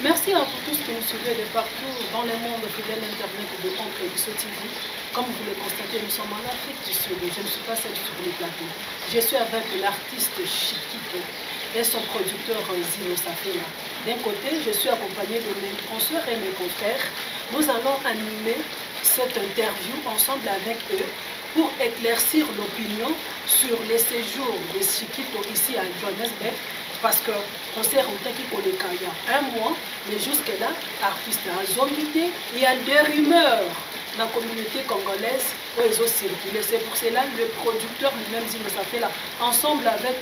Merci à vous tous qui nous suivez de partout dans le monde, fidèle internet de Entre Biso TV. Comme vous le constatez, nous sommes en Afrique du Sud. Je ne suis pas seule sur le plateau. Je suis avec l'artiste Chikito et son producteur Zino Safela. D'un côté, je suis accompagné de mes consoeurs et mes confrères. Nous allons animer cette interview ensemble avec eux pour éclaircir l'opinion sur les séjours de Chikito ici à Johannesburg parce que concert otaki koleka ya un mois, mais jusque là artiste azongi te. Il y a des rumeurs dans la communauté congolaise oyo ezocircule. C'est pour cela le producteur lui-même Zino Safela, ensemble avec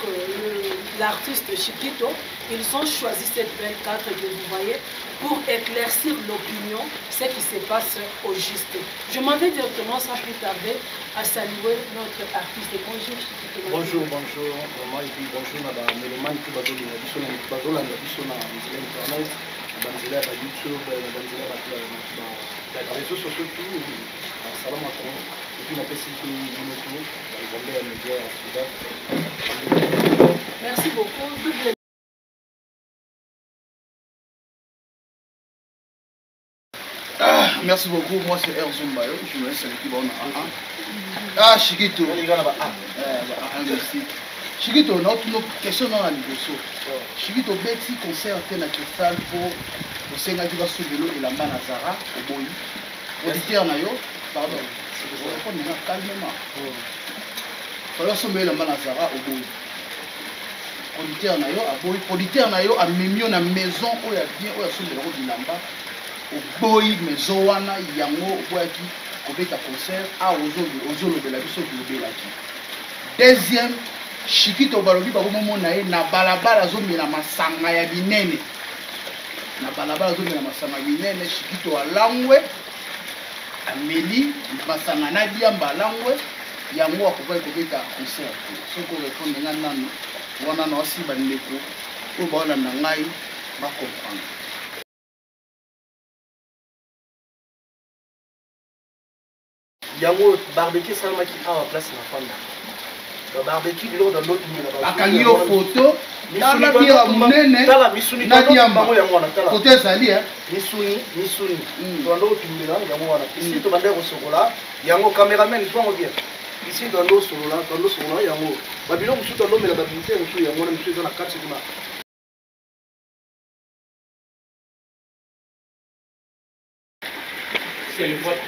l'artiste Chikito, ils ont choisi cette belle cadre que vous voyez pour éclaircir l'opinion, ce qui se passe au juste. Je m'en vais directement sans plus tarder à saluer notre artiste. Bonjour Chikito. Bonjour, bonjour, vraiment, et puis bonjour na ba mélomane tout bazolinga biso na bazolanda biso na nzela internet, na banzela ya ba YouTube, na banzela ya ba réseaux sociaux tout, salam alaikum. Et puis napesi mpe bino tout banzambe ya média ya Soudan. Merci beaucoup. Double Ah, merci beaucoup. Moi, c'est R Zumbayo. Je me laisse avec Ibon A1. Ah, Chikito. Chikito, notre question dans la liboso. Chikito, beti concert te na Cristal pour osengaki basobelo elamba na Zara, oboyi. Auditeur na yo, pardon. Répondre maintenant calmement. Fallait osombelo elamba na Zara, oboyi. Producteur na yo aboyi. Producteur na yo amemi yo na maison oyo ya bien oyo asombelako bilamba. Oboyi maison wana, yango oboyaki kobeta concert. Awa ozolobela biso tolobelaki. Deuxième, Chikito balobi bakomomona ye na balabala azomela masanga ya minene. Na balabala azomela masanga ya minene. Chikito alangwe, ameli masanga na diamba alangwe, yango akokaki kobeta concert. Soki orépondre nga nanu wana na wasi bandeko oyo baolanda ngai bacomprendre. Yango barbecue esalamaki awa place na fanda. Ba barbecue biloko na lotu na ba bakangi yo photo, tala bia monene tala misuni na diamba. Bango yango wana tala. Photo ezali, hein? Misuni, misuni. Tobanda kotumbela yango wana. Ici tobanda kosokola yango, cameraman zwango bien. Ici tobanda kosolola, tobanda kosokola yango. Ba biloko mosusu tobanda ba bouteille mosusu yango wana, mosusu eza na kati kuna. C'est le vote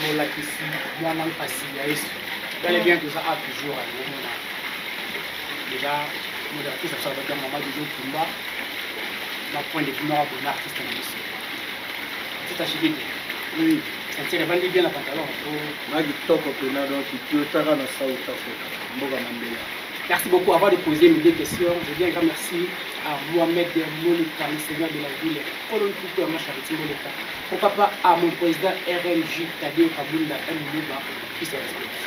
molakisi mwana mpasi ya Yesu. Bel et bien toza a toujours à komona déjà modératrice abisaka bato ya mama Jojo Tumba na point de vue moko abona artiste na biso artiste Chikito. Oui. Ceinture evandi bien na pantalon. Na kitoko pena, donc kiotaka na South Africa mboka Mandela. Merci beaucoup. Avant de poser mes deux questions, je dis un grand merci à Mohamed Moleka, le seigneur de la ville, Colonne Coupe, ma charité Moleka. Pourquoi pas à mon président RMJ Tadeo Kabunda M. Luba, qui se respecte.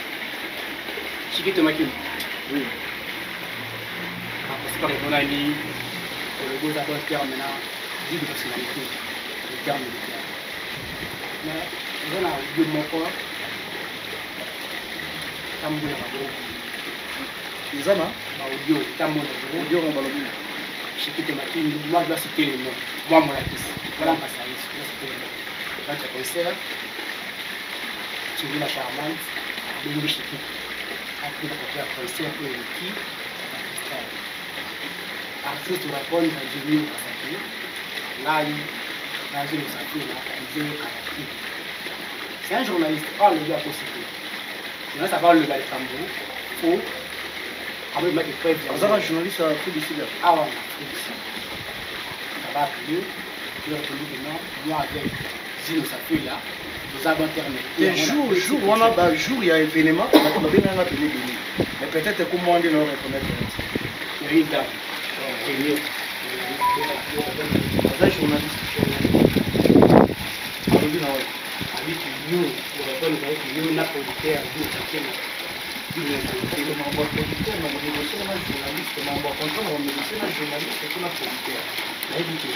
Chikito Makino. Oui. Ah, c'est pas mon ami, pour le beau abord terme maintenant, dit de personnalité, le terme de terme. Mais, on a deux mots encore. Tamboula Mabro. Eza na audio tambola audio ngo balobi Chikito Makino, moi je dois citer les noms. Moi molakisi, voilà Mpasa Yesu, je dois citer les noms. Notre concert, Tshingila Charmante, Bengi Chikito. Après la première concert pour Eliki, artiste répondre à Jimmy Kasaki, là, il a joué le là, il joue Kasaki. C'est un journaliste, oh, le gars a cité. Maintenant, ça va le Balkambo, faut quand même mettre des preuves. Vous avez un journaliste à Afrique du Sud? Ah ouais, en Afrique du Sud. Ça va appeler, tu vas reconnu que non, moi avec Zino Safela, nous avons terminé. Et jour, jour, on a, bah, jour, il y a événement, on a bien appelé Béni. Mais peut-être que moi, on doit reconnaître. Il y a une dame. Vous êtes journaliste. Avec yo, on va pas nous dire que yo n'a pas de terre, yo, ça tient. Mambo ya producteur, mambo ya négocier na journaliste, mambo ya contrat, mambo ya négocier na journaliste et na producteur. Nayebi ke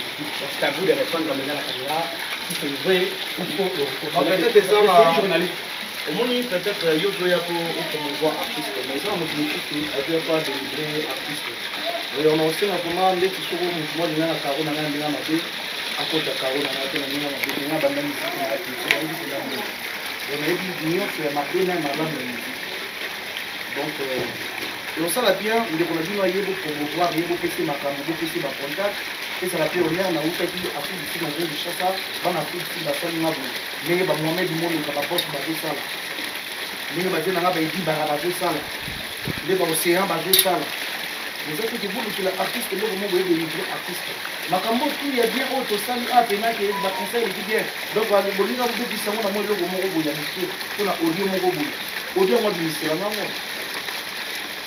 c'est à vous de répondre maintenant à la caméra si c'est vrai ou faux. Peut-être eza na journaliste. Omoni peut-être yo ozoya po opromouvoir artiste, mais eza na moto mosusu azoya po adélivrer artiste. Oyo na osenga vraiment ndeti soko motu mwa alinga na karo na ngai ndenge mabe. Akota karo na ngai te na ndenge ya mabe te. Ngai banda miziki na ngai te, nayebi mpenza ndenge. Donc nayebi nyonso ya mabe na ya malamu ya miziki. Donc ekosala bien ndeko na bino aye bopromouvoir ye, bopesi makambo, bopesi bacontact, ezala mpe honneur. Nautaki Afrique du Sud, nazongi Kinshasa, bana Afrique du Sud basali nga boye ndenge bamohamed Moleka babos bazosala, ndenge baze na nga baedibara bazosala, nde baocéan bazosala. Eza soki bolukela artiste eloko moko boye délivre artiste makambo tu ya bien oyo tosali a penake baconseil eleki bien. Donc bolinga bobebisa yango na mwa eloko moko boye ya moke to na audio moko boye. Audio yango abimisela ngango,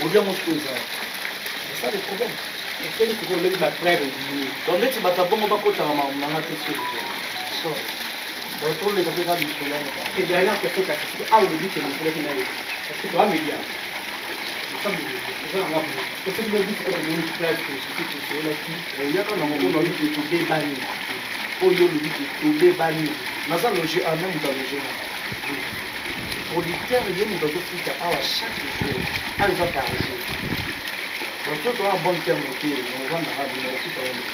audio yango sikoyo eza, c'est ça le problème. Esali sikoyo olobi bapreuve ebimi. Donc neti bato ya bongo bakotaka makambo na nga te, soki so donc toleka mpe kaka lisolo yango. Et dernière question, kasi sikoyo awa olobi ke mosolaki na ye, parce que toa média, eza nanga boye, soki lobi sikoyo tomoni preuve ke soki tosololaki Yaka nango oyo olobi ke tobebani. Oyo olobi ke tobebani, naza loge a na moto aloge na producteur, ye moto azofuta awa chaque jour, awa eza par jour. Donc so toa bon terme te, ovandaka bino ofuta wana.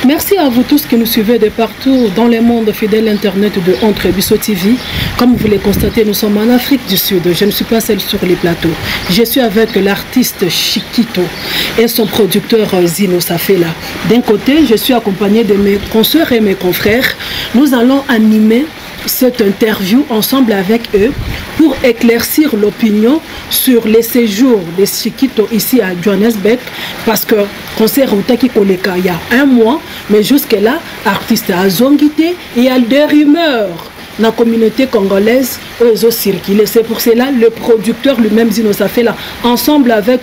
Merci à vous tous qui nous suivez de partout dans le monde, fidèle internet de Entre Biso TV. Comme vous le constatez, nous sommes en Afrique du Sud. Je ne suis pas seule sur les plateaux. Je suis avec l'artiste Chikito et son producteur Zino Safela. D'un côté, je suis accompagné de mes consoeurs et mes confrères. Nous allons animer cette interview ensemble avec eux pour éclaircir l'opinion sur les séjours de Chikito ici à Johannesburg, parce que concert eutaki koleka il y a un mois, mais jusque-là, artiste azongi te et il y a des rumeurs dans la communauté congolaise oyo circulé. C'est pour cela le producteur lui-même Zino Safela, ensemble avec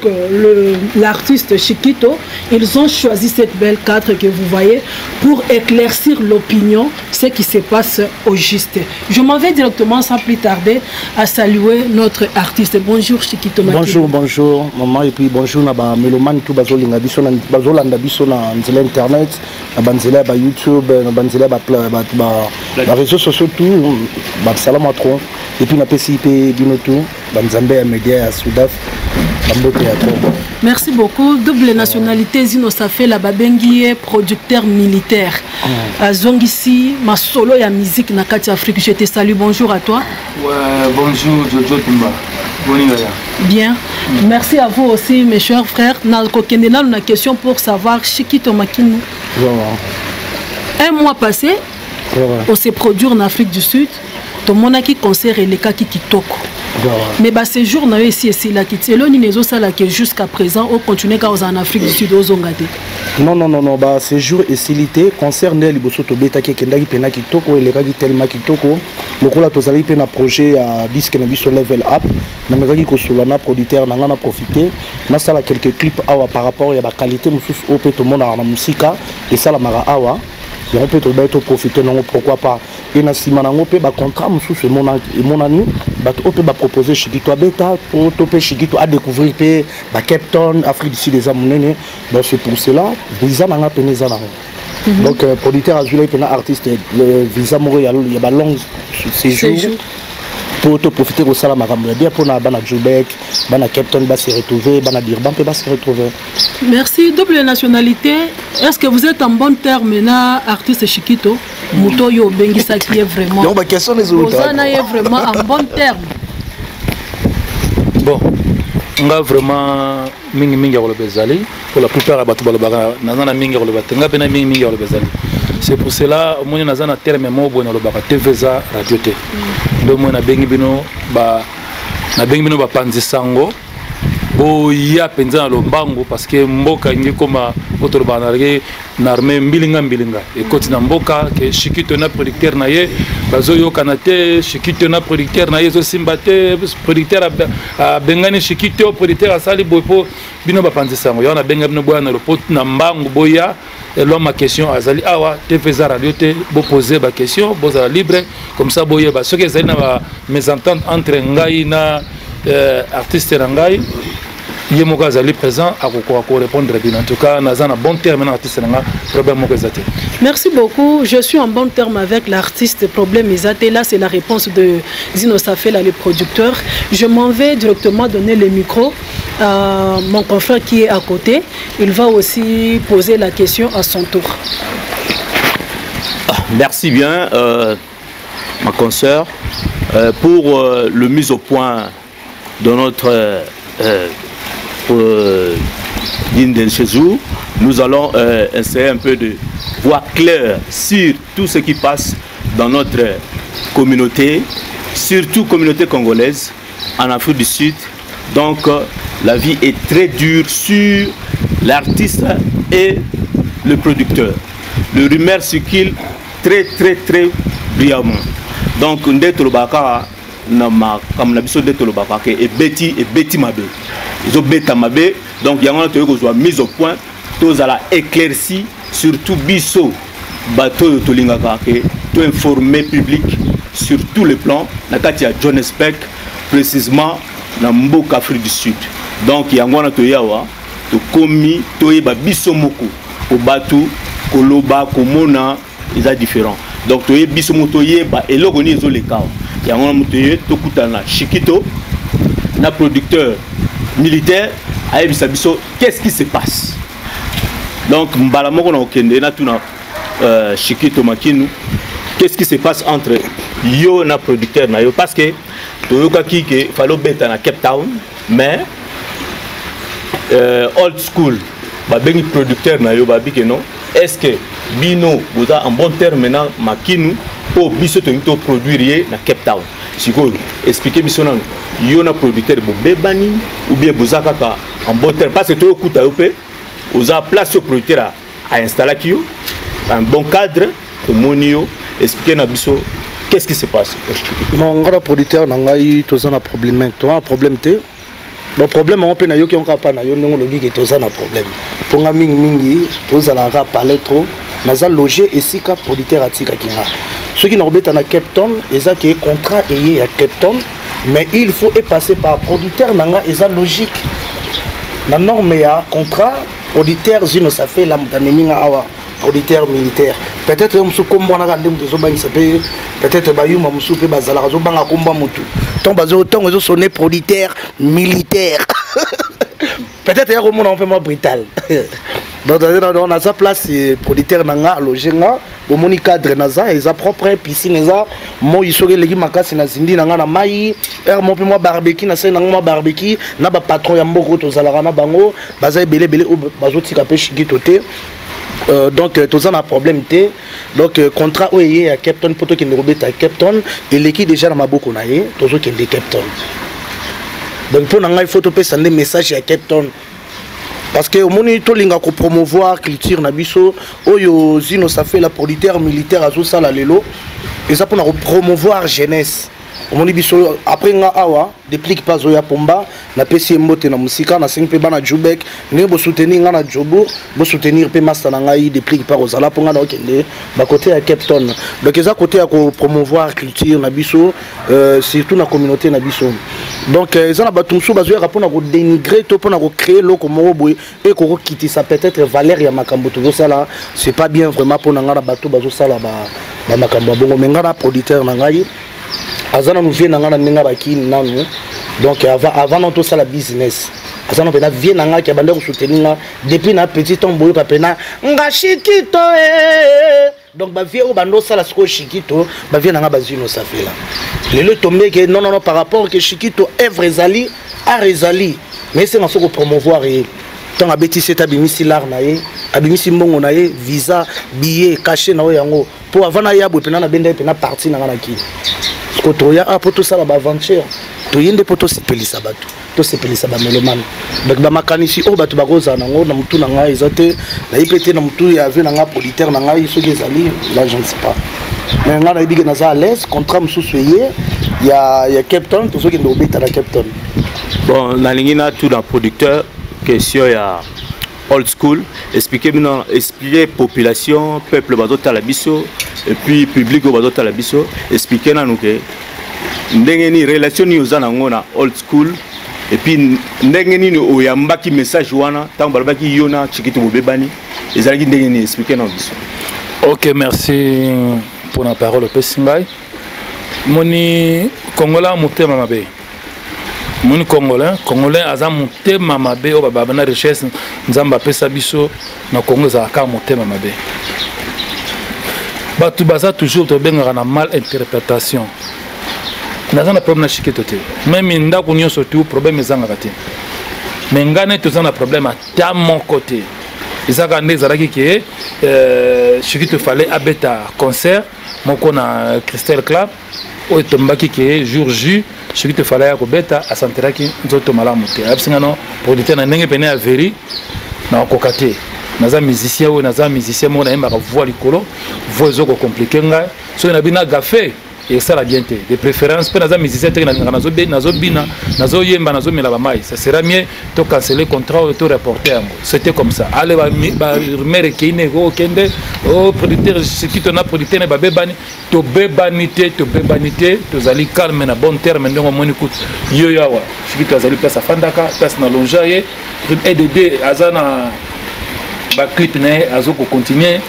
l'artiste Chikito, ils ont choisi cette belle cadre que vous voyez pour éclaircir l'opinion, ce qui se passe au juste. Je m'en vais directement sans plus tarder à saluer notre artiste. Bonjour Chikito Makino. Bonjour, bonjour maman, et puis bonjour na ba mélomane tout bazolinga biso na bazolanda biso na nzela internet, na banzela ba YouTube, na banzela ba réseaux sociaux tout, ba salama trop. Et puis napesi pe bino tout ba nzambe ya média ya Sudaf, ba mbote ya trop. Merci beaucoup. Double nationalité Zino Safela babengi producteur militaire. Azongisi ma solo ya musique na kati Afrique. Je te salue. Bonjour à toi. Ouais, bonjour Jojo Tumba. Bonjour. Bien. Merci à vous aussi mes chers frères. Na kokende na na question pour savoir Chikito Makino. Voilà. Un mois passé, Voilà. on s'est produit en Afrique du Sud. Tomonaki concert elekaki kitoko. Voilà. Mais bah séjour na yo ici esilaki ti eloni nezosala ke jusqu'à présent ocontinue kaka ozala na Afrique du Sud, ozonga te? Non, non, non, non, ba séjour esili te. Concert nde liboso tobetaki ekendaki mpena kitoko, elekaki tellement kitoko. Lokola tozalaki mpe na projet ya disque na biso Level Up, namekaki kosola na producteur na ngai, na profite nasala quelques clips awa par rapport ya baqualité mosusu oyo mpe tomonaka na mosika esalamaka awa. Yango mpe tobai toprofite nango, pourquoi pas. E na nsima nango mpe bacontrat mosusu emonani, bato oyo mpe bapropose Chikito abeta po to mpe Chikito adécouvrir mpe bacape Town, Afrique du Sud eza monene. Donc c'est pour cela visa na nga pene eza nango. Donc producteur azwilaki mpena artiste le visa moko ya balong séjour Séjour. po toprofite kosala makambo ya bien mpona bana Joburg, bana Cape Town base retrouver, bana Durban mpe base retrouver. Merci. Double nationalité, est-ce que vous êtes en bon terme na artiste Chikito, moto oyo obengisaki ye vraiment? Donc baquestion ezouta. Oza na ye vraiment en bon terme? Bon, nga vraiment mingi mingi ya koloba ezali pour la plupart ya bato balobaka naza na mingi ya koloba te. Nga mpe na mingi mingi ya koloba ezali. C'est pour cela omoni naza na terme moko boye nalobaka: TV eza radio te. Nde omoni nabengi bino ba nabengi bino bapanzi sango, boya mpenza na lombangu, parce que mboka elingi ekoma po tolobaka na na armée mbilinga mbilinga ekoti na mboka ke Chikito na producteur na ye bazoyokana te, Chikito na producteur na ye ezosimba te, producteur abengani Chikito, producteur asali boye. Mpo bino bapanzi sango yango nabenga bino, boya na lopo na mbangu, boya eloma question azali awa. TV eza radio te, bopose baquestion, bozala libre comme ça boyeba soki ezali na ba mésentente entre ngai na artiste na ngai. Ye moko azali présent, akokoka korépondre bino. En tout cas, naza na bon terme na artiste na nga, problème moko eza te. Merci beaucoup. Je suis en bon terme avec l'artiste. Problème eza te. Là, c'est la réponse de Zino Safela, le producteur. Je m'en vais directement donner le micro à mon confrère qui est à côté. Il va aussi poser la question à son tour. Ah, merci bien, ma consoeur, pour le mise au point de notre digne de séjour. Nous allons essayer un peu de voir clair sur tout ce qui passe dans notre communauté, surtout communauté congolaise en Afrique du Sud. Donc, la vie est très dure sur l'artiste et le producteur. Le rumeur circule très, très, très brillamment. Donc, nde tolobaka na makambo na biso, nde tolobaka ke ebeti, ebeti mabe, ezobeta mabe. Donc yango wana toyei kozwa mise au point, tozala éclairci, surtout biso bato oyo tolingaka ke toinformer public sur tous les plans na kati ya Johannesburg, précisément na mboka Afrique du Sud. Donc yango wana toye awa, tokomi toyeba biso moko, po bato koloba komona eza différent. Donc toye biso moko toyeba eloko nini ezoleka awa. Yango wana toye tokutana na Shikito na producteur militaire, ayebisa biso qu'est-ce qui se passe. Donc mbala moko na kokende natuna Shikito Makinu, qu'est-ce qui se passe entre yo na producteur na yo? Parce que toyokaki ke fallait obeta na Cape Town, mais Old School babengi producteur na yo, babi ke non. Est-ce que bino boza en bon terme na Makinu mpo biso tolingi toproduire ye na Cape Town? Sikoyo explique biso nanu, yo na producteur bobebani ou bien boza kaka en bon terme? Parce que toyokuta yo mpe oza place oyo producteur ainstallaki yo, un bon cadre tomoni yo. Explique na biso qu'est-ce qui se passe. Non, nga na producteur na ngai toza na problème, toza na problème te. Bon, problème yango mpe nayoki yango kaka mpa na yo ndenge olobi ke toza na problème. Mpo nga mingimingi tozalaka parle trop. Naza loge esika producteur atikaki nga. Soki nakobeta na Cape Town, eza ke contrat eye ya Cape Town, mais il faut epasser par producteur na nga. Eza logique na norme ya contrat. Producteur Zino Safela moto amemi nga awa, producteur militaire. Peut-être yo mosusu kombo wana kaka nde moto ezobangisa mpe, peut-être bayuma mosusu mpe bazalaka azobanga kombo ya motu. Ntongo ezosone producteur militaire, peut-être ya komona mpe mwa brutal. Donc naza place producteur na nga aloge nga. Bomoni cadre naza, eza propre, piscine eza, moi soki eleki makasi na zindi na nga na mai heure mo mpe mwa barbecue, nasali nango mwa barbecue na bapatron ya mboka oyo tozalaka na bango, baza ebele ebele oyo bazotika mpe Shikito te. Donc toza na problème te. Donc contrat oyo eye ya Cape Town mpo tokende kobeta Cape Town eleki déjà na maboko na ye, tozokende Cape Town. Donc mpo na ngai, faut topesa nde message ya Cape Town, parce que omoni tolinga kopromouvoir culture na biso. Oyo Zino Safela, producteur militaire, azosala lelo eza mpona kopromouvoir jeunesse. Omoni biso après nga awa, Déplique mpe azoya pomba, napesi ye mbote na mosika. Nasengi mpe bana Jubek, ndenge bosoutenir nga na Jobourg, bosoutenir mpe master na ngai Déplique mpe akozala, mpo nga na okende bakote ya Cape Town. Donc eza kote ya kopromouvoir culture na biso, surtout na communauté na biso. Donc eza na bato mosusu bazoyaka mpona kodénigrer to mpona kocréer eloko moko boye ekokokitisa peut-être valeur ya makambo tozosala. C'est pas bien vraiment mpona ngai na bato bazosala bamakambo ya bongo. Mais ngai na producteur na ngai aza nanu vie na ngai na ndenge bakini nanu. Donc avant nano tosala business, aza nano mpena vie na ngai ke abandi kosoutenir nga depuis na petit temps. Boyoka mpena nga Shikito eh. Donc bavie oyo bando osala sikoyo Shikito, bavie na nga bazwi nosafela lelo etombe ke non, non, non, par rapport ke Shikito œuvre ezali, art ezali, mais esenga so kopromouvoir ye. Ntango abetisi ete abimisi lar na ye, abimisi mbongo na ye, visa, billet, cachet na oyo yango, mpo avant naya boye mpena nabenda ye mpena parti na nga na kini. Siko toya a mpo tosala baaventure, toye nde mpo tosepelisa bato, tosepelisa bamélomane. Donc bamakanisi oyo bato bakozala nango na motu na ngai eza te, nayebi mpe te na motu ya vie na ngai, producteur na ngai soki ezali là, je ne sais pas. Mais ngai nayebi ke naza à l'aise. Contrat mosusu eye ya Cape Town, tozokende kobeta na Cape Town. Bon, nalingi natuna producteur question ya Old School. Expliquer bino, expliquer population, peuple bazotala biso et puis public oyo bazotala biso, expliquer nanu ke ndenge nini, relation nini oza nango na Old School. Et puis ndenge nini oyambaki message wana ntango balobaki yo na Chikito bobebani, ezalaki ndenge nini? Explique na biso. Ok, merci pour la parole opesi ngai. Moni Congolais motema mabe, moni Congolais, Congolais aza motema mabe. Oyo bababa na richesse Nzambe apesa biso na Congo ezalaka kaka motema mabe. Bato baza toujours, tobengaka na mal interprétation. Naza na problème na Chikito te. Même ndako nyonso tu problème ezangaka te, mais ngai neti toza na problème ata moko te. Ezaka nde ezalaki ke Chikito fallait abeta concert moko na Crystal Club oyo etombaki ke jour J Chikito fallait ya kobeta, asanteraki nzoto malamu te. Ayebisi nga no producteur na ndenge pene ya veri nakokoka te, naza musicien oyo, naza musicien moko nayembaka voix likolo, voix ezokocompliquer ngai. Soki nabi na gafe esala bien te. De préférence mpe naza musicien teke nalingaka nazobina, nazoyemba, nazomela bamai. Ça sera mieux to canceller contrat oyo, to reporter yango. C'était comme ça. Ale barumeur ekei ne okende o producteur Chikito na producteur ne babebani. Tobebani te, tobebani te, tozali calme na bon terme. Ndenge omoni kutu yo yo awa, Chikito azali place afandaka, place na longa ye edd, aza na baclip na ye, azokocontinue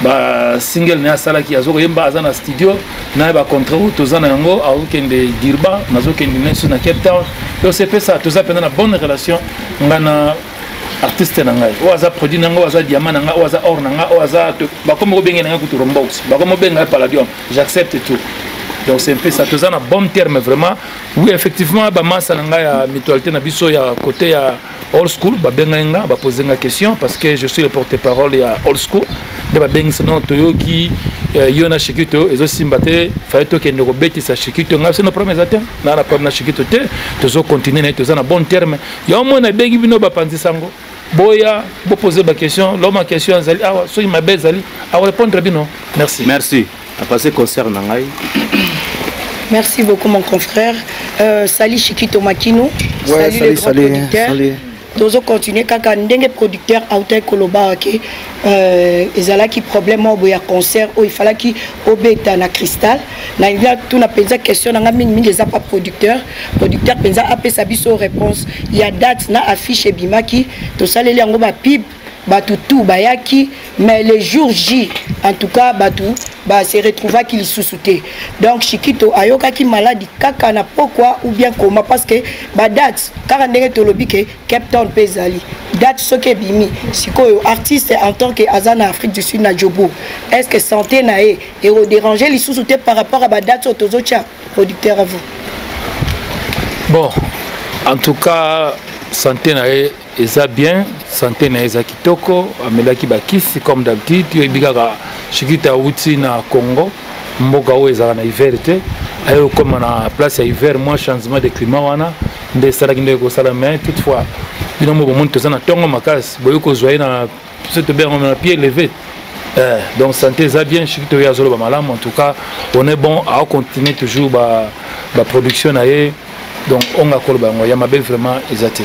basingle na ye asalaki, azokoyemba, aza na studio na ye. Bacontrat oyo toza na yango, azokende Durban, nazokende nesu na Cape Town. Donc c'est pe ça, toza mpenza na bonne relation, nga na artiste na ngai oyo aza produit na ngai, oyo aza diamant na ngai, oyo aza or na ngai, oyo aza bakomi kobenge na ngai kutu Rombox, bakomi kobenga ye Palladium, j'accepte tout. Donc c'est un peu ça, toza na bon terme vraiment. Oui, effectivement, bamasa na ngai ya mutualité na biso ya côté ya old school babengai nga, bapose nga question parce que je suis le porte-parole ya old school. Nde babengisa non, toyoki yo na Chikito ezosimba te, faye tokende kobetisa Chikito. Ngai sino problème eza te, naa na problème na Chikito te, tozocontinue na ye, toza na bon terme. Yango mona ebengi bino bapanzisa yango, boya bopose baquestion. Loma question ezali awa, soki mabe ezali akorépondre bino. Merci. Merci. Apase concert na ngai. Merci beaucoup, mon confrère. Salut Chikito Makino. Ouais, salut, salut, le grand salut, producteur. Salut. Tozo continuer kaka ndenge producteur autai koloba ke ezalaki problème moko boye ya concert oyo ifalaki obeta na Cristal. Na lia tuna mpenza question na nga mingimingi eza pa producteur. Producteur mpenza apesa biso réponse ya date na affiche ebimaki, tosaleli yango bapub, bato tout bayaki, mais le jour J, en tout cas, bato base retrouvaki lisusu te. Donc Chikito ayokaki maladi kaka na pokwa ou bien koma? Parce que badate kaka ndenge tolobi ke Cape Town mpe ezali date, soki ebimi sikoyo, artiste en tant que aza na Afrique du Sud, na Joburg, est ce que santé na ye ekodéranger lisusu te par rapport à badate oyo tozotia? Producteur, à vous. Bon, en tout cas, santé na ye eza bien, santé na ye eza kitoko, amelaki bakisi comme d'habitude. Oyebi kaka Chikito awuti na Congo, mboka oyo ezalaka na hiver te, aye okóma na place ya hiver, mwa changement de climat wana nde esalaki ndenge kosala. Mais toutefois, bino mo bomoni toza na ntongo makasi, boyi kozwa ye na biso tobenga na pied levé. Donc santé eza bien, Chikito oyo azoloba malamu. En tout cas, on est bon, aocontinue toujours baproduction na ye. Donc onga koloba yango ya mabe vraiment eza te.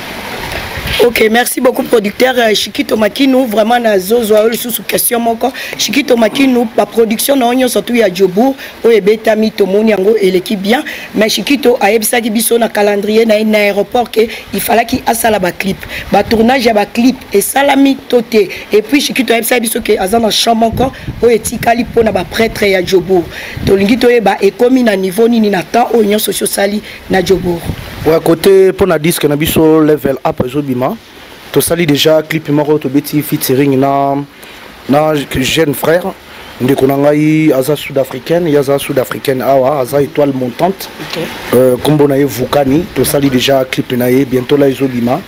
Ok, merci beaucoup, producteur Chikito Makinu. Vraiment, na zozwa oyo lisusu question moko. Chikito Makinu, ba production na nyonso surtout ya Joburg oyo ebetami, tomoni yango eleki bien. Mais Chikito ayebisaki biso na calendrier na ye na aéroport ke il fallaki asala ba clip. Ba tournage ya ba clip esalami to te? Et puis Chikito ayebisaki biso ke aza na champ moko oyo etikali mpona ba prêtre ya Joburg. Tolingi toyeba ekomi na niveau nini na temps oyo nyonso si osali na Joburg. Ouais, côté mpona disque na biso Level Up ezobima, tosali déjà clip moko, tobeti featuring na jeune frère, ndeko na ngai aza sud africaine, ye aza sud africaine awa, aza étoile montante. Nkombo na ye Vukani. Tosali déjà clip na ye, bientôt la ezobima,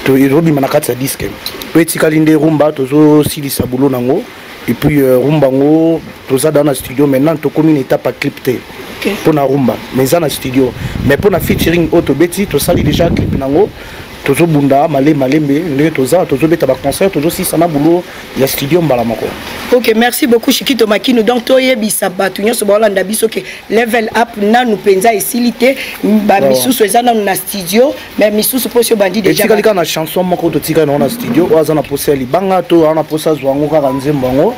ezobima na kati ya disque. Po etikali nde rumba, tozosilisa bulo nango. Et puis rumba ngo toza dans na studio maintenant, tokomi na étape ya clip te mpo na rumba, mais eza na studio. Mais mpo na featuring oyo tobeti, tosali déjà clip nango. Tozobunda male malembe ndenge toza, tozobeta baconcert, tozosisa na boulot ya studio mbala moko. Ok, merci beaucoup Chikito Makino. Donc toyebisa bato nyonso baolanda biso ke Level Up nanu mpenza esili te, bamisusu eza nanu na studio, mais misusu mposi obandi déjà. Etikali kaka na chanson moko totikali nango na studio. Oyo aza na posa ya libanga to aza na posa azwa yango kaka nzembo yango,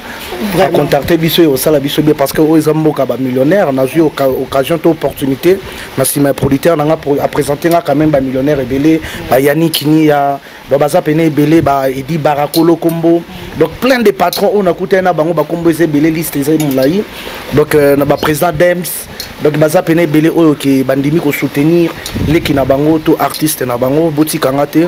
acontacte biso, ekosala biso bien, parce que oyo eza mboka bamillionnaire. Nazwi occasion to opportunité na nsima ya producteur na nga aprésente nga quand même bamillionnaire ebele, bayani Kinia, donc baza pene ebele, ba Edi Barakolo kombo, donc plein de patrons oyo nakutani na bango, bakombo eza ebele, liste eza molai. Donc na baprésident Dems, donc baza pene ebele oyo ke bandimi kosoutenir leki na bango to artiste na bango. Botikanga te,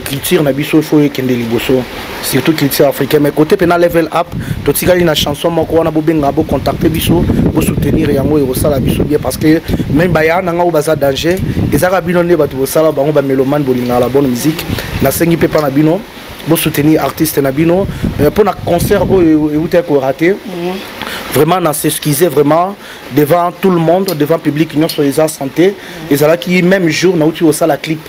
culture na biso fo ekende liboso, surtout culture africaine. Mais côté pena Level Up, totikali na chanson moko wana. Bobenga, bocontacte biso, bosoutenir yango, ekosala biso bien, parce que même baya na nga oyo baza danger, ezaka bino nde bato bosala bango. Bamélomane bolingaka la bonne musique, nasengi mpe mpa na bino bosoutenir artiste na bino. Mpona concert oyo eutaki korater, vraiment na s'excuser vraiment devant tout le monde, devant public nyonso. Eza santé, ezalaki même jour nauti kosala clip.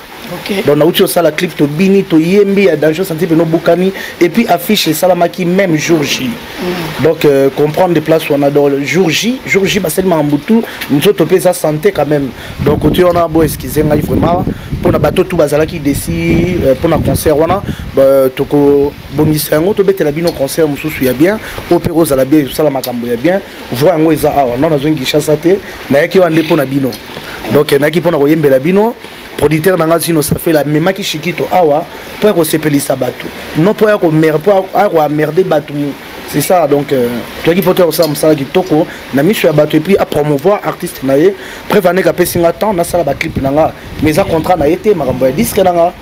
Donc nauti kosala clip, tobini, toyembi ya danger, santé mpe nobukani, et puis affiche esalamaki même jour J. Donc comprendre de place wana. Donc jour J, jour J basali makambo tu, nzoto mpe eza santé quand même. Donc côté wana bo excuse ngai vraiment mpona bato tu bazalaki desi mpona concert wana. Tokobongisa yango, tobetela bino concert mosusu ya bien, oyo mpe kozala bien, ezosala makambo ya bien. Voi yango eza awa. Non, nazongi Kinshasa te, nayaki wana nde mpona bino. Donc nayaki mpona koyembela bino. Producteur na nga Zino Safela amemaki Shikito awa mpo ya kosepelisa bato, non mpo ya koemmerder bato, c'est ça. Donc toyaki mpo toya kosala mosala kitoko na miso ya bato et puis apromouvoir artiste na ye. Preuve aneke apesi nga temps nasala baclip na nga, mais eza contrat na ye te. Makambo ya disque na nga,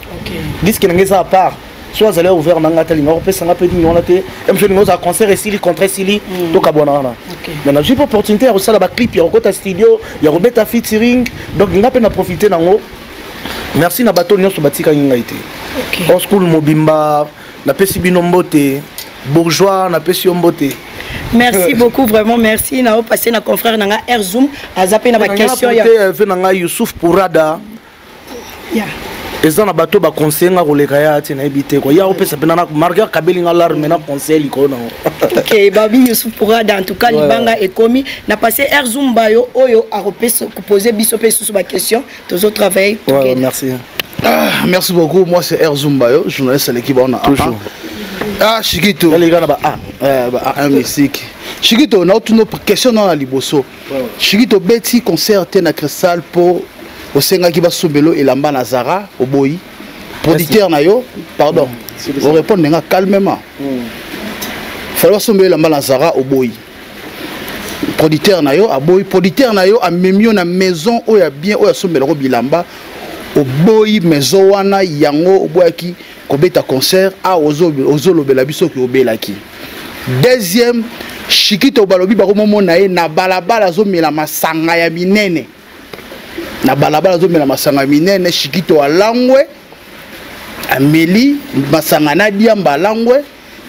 disque na nga eza à part. So azali ouvert na nga te, alinga kopesa nga mpe nini wana te. Moso olinga ozala concert esili, contrat esili, tokabwana wana. Mais nazwi mpe opportunité ya kosala baclip, ya kokota studio, ya kobeta featuring. Donc nga mpe na profite nango. Merci na bato nyonso batikaki ngai te. Old school mobimba, napesi bino mbote. Bourgeois, napesi yo mbote. Merci beaucoup, vraiment merci. Na opasser na confrère na nga Air Zoom, aza mpe na baquestion ya ve na ngai Youssouf Pourada. Eza na bato baconseille nga koleka ya te, nayebi te kua ya opesa mpe na marke akabeli nga larme na conseil likolo nango. Ok, babi Youssouf Pourada, en tout cas libanga ekomi na passé. Air Zoom bayo oyo akopesa kopose biso mpe susu baquestion, tozotravaille. Ouais, merci. Ah, merci beaucoup. Moi, c'est Air Zumbayo, journaliste à l'équipe. On a Toujours. Ah, Chikito. Les gars, ba A. Ba A, mystique. Chikito, on a toutes nos questions dans la liboso. Chikito, beti concert te na Cristal po osengaki basombelo elamba na Zara, oboyi. Producteur na yo, pardon. On répond nga calmement. Fallait basombelo elamba na Zara, oboyi. Producteur na yo aboyi, producteur na yo amemi yo na maison oyo ya bien, oyo asombelako bilamba, oboyi maison wana. Yango oboyaki kobeta concert awa, ozolobela biso oki obelaki. Deuxième, Shikito, balobi bakomomona ye na balabala azomela masanga ya minene, na balabala azomela masanga ya minene. Shikito alangwe, ameli masanga na diamba, alangwe,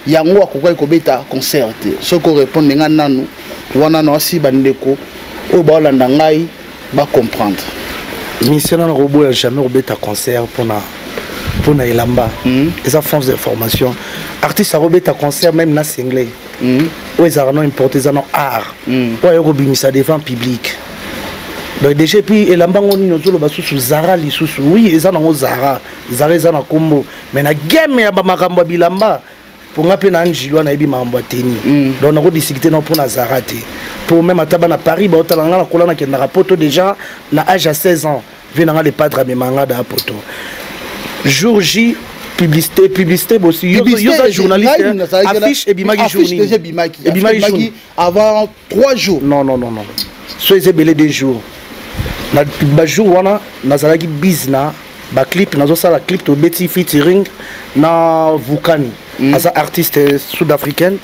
yango akokaki kobeta concert te. Soki orépondre nga nanu wana, na wasi bandeko oyo baolanda ngai bacomprendre. Mission na koboya jamais kobeta concert mpona elamba. Eza force d'information. Artiste akobeta concert même na single oyo ezalaka non importe, eza no art oyo aye kobimisa devant public. Donc déjà, puis elamba ngo nini ozoloba susu Zara lisusu? Oui, eza nango Zara. Zara eza na nkombo, mais na game ya bamakambo ya bilamba, mpo nga mpe na Njilwa nayebi makambo ya teni. Donc nakodiscute nao mpo na Zara te, mpo même ata bana Paris baotala nga. Nakola, nakendaka poto déjà na âge ya 16 ans. Ve nanga le padre amemanga da poto. Jour J, publicité, publicité bosi yo oza journaliste, affiche ebimaki jour nini? Ebimaki jour avant 3 jours. Non, non, non, non, so eza ebele, 2 jours. Na bajour wana nazalaki bise na baclip, nazosala clip, tobeti featuring na Vukani. Aza artiste sud africaine.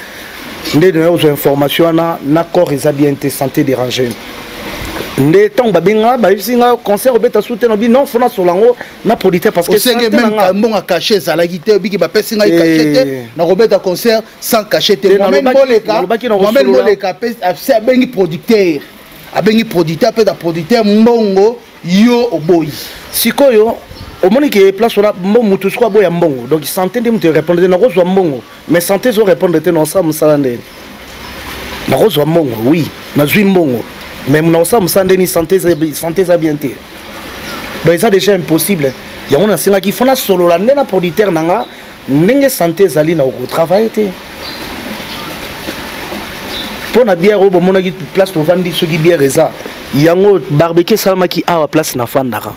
Nde naye kozwa information wana na corps eza bien te, santé déranger. Nde ntango babenga, bayebisi nga concert obeta su te, nabi non, fo nasola yango na producteur parce que osenge même mbongo cachet ezalaki te. Obiki bapesi ngai cachet te, nakobeta concert sans cachet te. Mohamed Boleka, Mohamed Boleka abengi producteur, abengi producteur, apesa producteur mbongo, yo oboyi. Sikoyo Omoni ke place wana mbo mutu soko aboya mbongo, donc santé nde mutu répondre te. Nakozwa mbongo, mais santé ezo répondre te. Naosala mosala ndeni? Nakozwa mbongo, oui, nazwi mbongo, mais naosala mosala ndeni? Santé, santé eza bien te, donc eza déjà impossible. Yango nasengaki fo nasolola nde na producteur na nga ndenge santé ezali, na okotravaille te. Mpo na bière oyo bomonaki place tovandi, soki bière eza yango, barbecue esalamaki awa place nafandaka.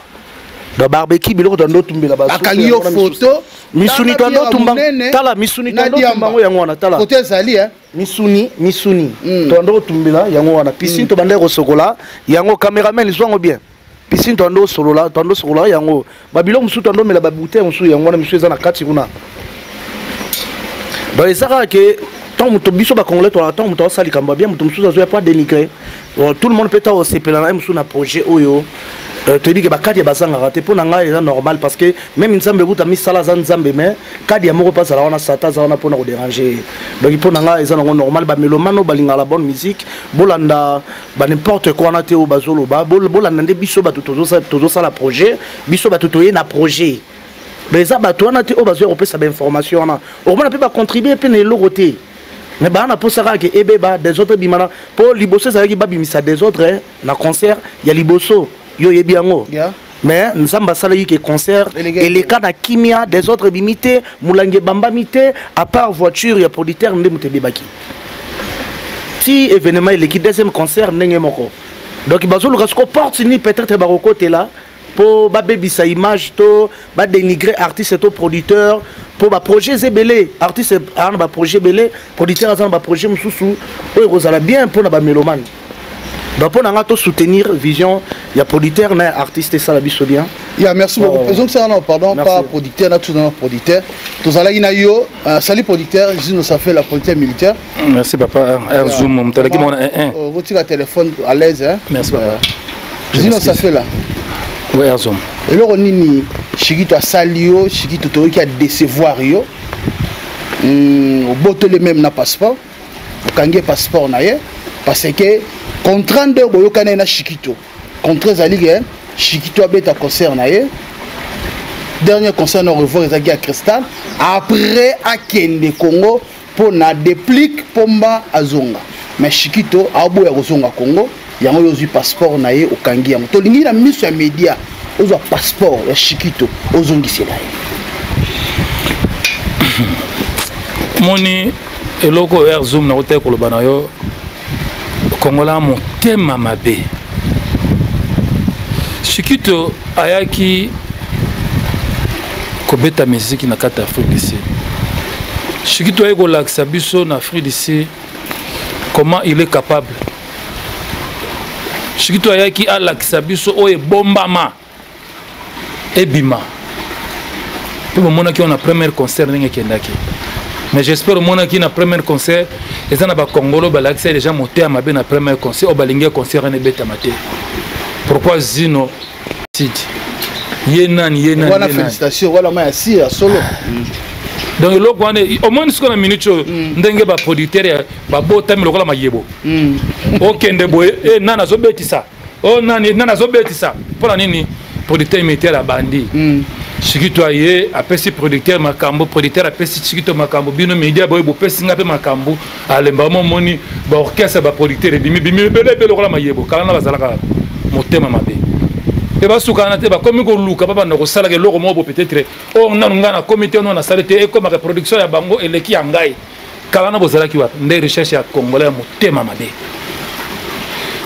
Donc barbecue, biloko tondo otumbela, bakangi yo photo. Misuni tondo otumba, tala misuni tondo otumba yango, yango wana, tala. Photo ezali, hein. Misuni, misuni tondo otumbela yango wana, piscine tobandaki kosokola yango. Cameraman, zwango bien. Piscine tondo osolola, tondo osokola yango. Babiloko mosusu tondo omela, babouteille mosusu yango wana, misusu eza na kati kuna. Donc eza kaka ke ntango moto, biso bacongolais tolaka, ntango moto aosala likambo ya bien, moto mosusu azoya po adénigre. Tout le monde mpe ta osepela na ye mosusu na projet oyo. Toyebi ke bakadi ya bazangaka te. Mpo na ngai eza normal, parce que même Nzambe ekuta misala aza Nzambe, mais kadi ya moko mpe azala wana, Satan aza wana mpona kodéranger ye. Donc mpo na ngai eza nango normal. Bamélomane oyo balingaka la bonne musique, bolanda ba n'importe quoi wana te oyo bazoloba. Bolanda nde biso bato tozosala projet, biso bato toye na projet. Donc eza bato wana te oyo bazoya kopesa bainformation wana. Okomona mpe bacontribue mpe na eloko te, mais baa na mposa kaka ke ebeba, désordre ebimana. Mpo liboso ezalaki babimisa désordre na concert ya liboso, yo oyebi yango. Mais Nzambe asalaki ke concert eleka na kimia, désordre ebimi te, molangi ebambami te, à part voiture ya producteur nde moto ebebaki. Ti événement eleki, deuxième concert ndenge moko. Donc bazoluka siko porte ni peut-être bakokotela mpo babebisa image to badénigre artiste to producteur, mpo baprojet eza ebele. Artiste aza na baprojet ebele, producteur aza na baprojet mosusu oyo ekozala bien mpona bamélomane. Donc mpo na nga, tosoutenir vision ya producteur na ya artiste, esala biso bien. Ya, merci beaucoup. Oh. Ezongisaka na, pardon. Merci. Pa producteur, na tuna na producteur, tozalaki na yo. Sali producteur Zino Safela, producteur militaire. Merci papa R Zoom, moto alaki mona 1. Botika téléphone à l'aise, hein. Merci papa. Zino Safela. Oui, R Zoom. Eloko nini Shikito asali yo? Shikito, toyoki adécevoir yo. Obotoli même na passeport, okangi ye passeport na ye, parce que contrat nde boyokani ye na Shikito. Contrat ezali ke Shikito abeta concert na ye, dernier concert na revoir ezalaki ya Cristal, après akende Congo mpo na déplique Pomba azonga. Mais Shikito aoboya kozonga Congo. Yango oyo ozwi passeport na ye, okangi yango. Tolingi na miso ya média ozwa passeport ya Shikito, ozongisela ye. Moni eloko oyo, Zoom, nakotaki koloba na yo, kongola motema mabe. Shikito ayaki kobeta miziki na kati ya Afrique du Sud. Shikito ayaki kolakisa biso na Afrique du Sud comment il est capable. Shikito ayaki alakisa biso oyo ebombama ebima, mpe bomonaki wana na première concert ndenge ekendaki. Mais j'espère omonaki na première concert eza na bakongolo balakisa déjà motema mabe na première concert oyo balingi concert wana ebetama te. Pourquoi Zino Sidi ye nani, ye nani? Wana félicitation wana ma ya si ya solo. Donc eloko wana omoni sikoyo na minute oyo, ndenge baproducteur babotami lokola mayebo, okende boye e nani azobetisa o nani, nani azobetisa. Mpo na nini producteur militaire abandi? Shikito aye apesi producteur makambo, producteur apesi Shikito makambo. Bino media boye bopesi nga mpe makambo. Alemba mo omoni baorchestre, baproducteur ebimi bimi ebele ebele lokola mayebo. Kala na bazalaka motema mabe mpe basukana te, bakomi koluka babanda kosalaka eloko moko bo peut-être oyo nanu ngai nakomi te, ono nasali te, ekomaka production ya bango eleki ya ngai. Kala na bozalaki wapi? Nde recherche ya congolais ya motema mabe.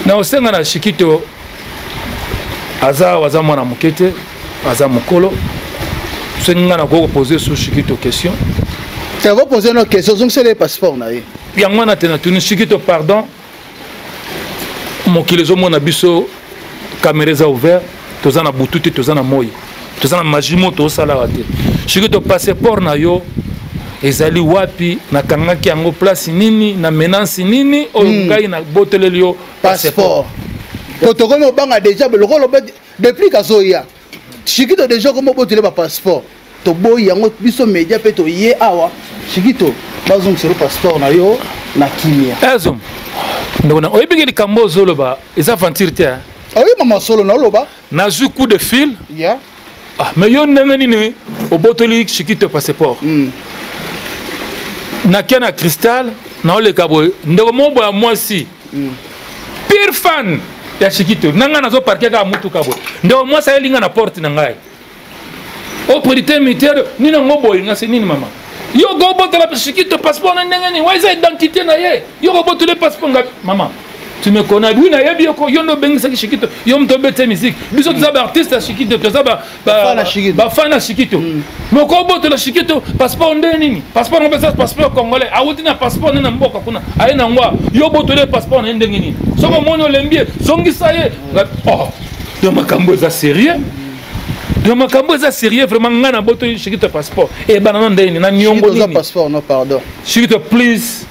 Na osenga na Shikito, aza awa, aza mwana moke te, aza mokolo. Soki ngai nakoki kopose su Shikito question. Pose no question, ozongisela ye passeport na ye. Yango wana te, natuni Shikito pardon. Mokili ezomona biso, caméra eza ouvert, toza na butu te, toza na moi, toza na magie mo tozosalaka te. Shikito, passeport na yo ezali wapi? Nakangaki yango place nini, na menace nini oyo ngai naboteleli yo passeport? Po tokomi obanga déjà lokola depuis kazoya Shikito, déjà komi obotele bapasseport. Toboyi yango biso média mpe toye awa. Shikito, bazongiselo passeport na yo na kimia. Ezo ndeko na oyebiki likambo ozoloba eza aventure te. Oyeba masolo na oloba. Nazwi coup de fil. Ah, mais yo ndenge nini obotoli Shikito passeport? Nakia na Cristal, naoleka boye, ndeko moko boye ya mwasi, pire fan ya Shikito, na ngai nazoparke kaka mutuka boye, ndeko mwasi ayeli ngai na porte na ngai, o producteur militaire nini yango boye, nga se nini mama, yo kobotola Shikito passeport na ndenge nini? Wa eza identité na ye, yo kobotola passeport nga mama, tu me connais. Oui, nayebi yo ko, yo nde obengisaki Shikito, yo moto obeti musique, biso toza baartiste ya Shikito, toza bafan ya Shikito, mais okobotola Shikito passeport nde nini? Passeport ngo eza passeport congolais, awuti na passeport nde na mboka kuna, aye na ngwa, yo obotoli passeport na ye ndenge nini? Soki omoni olembi ye, zongisa ye. Oh, donc makambo eza sérieux, donc makambo eza sérieux vraiment. Ngai nabotoli Shikito passeport ebana na ndenge nini? Na niongo nini? Passeport, non, pardon. Shikito, please,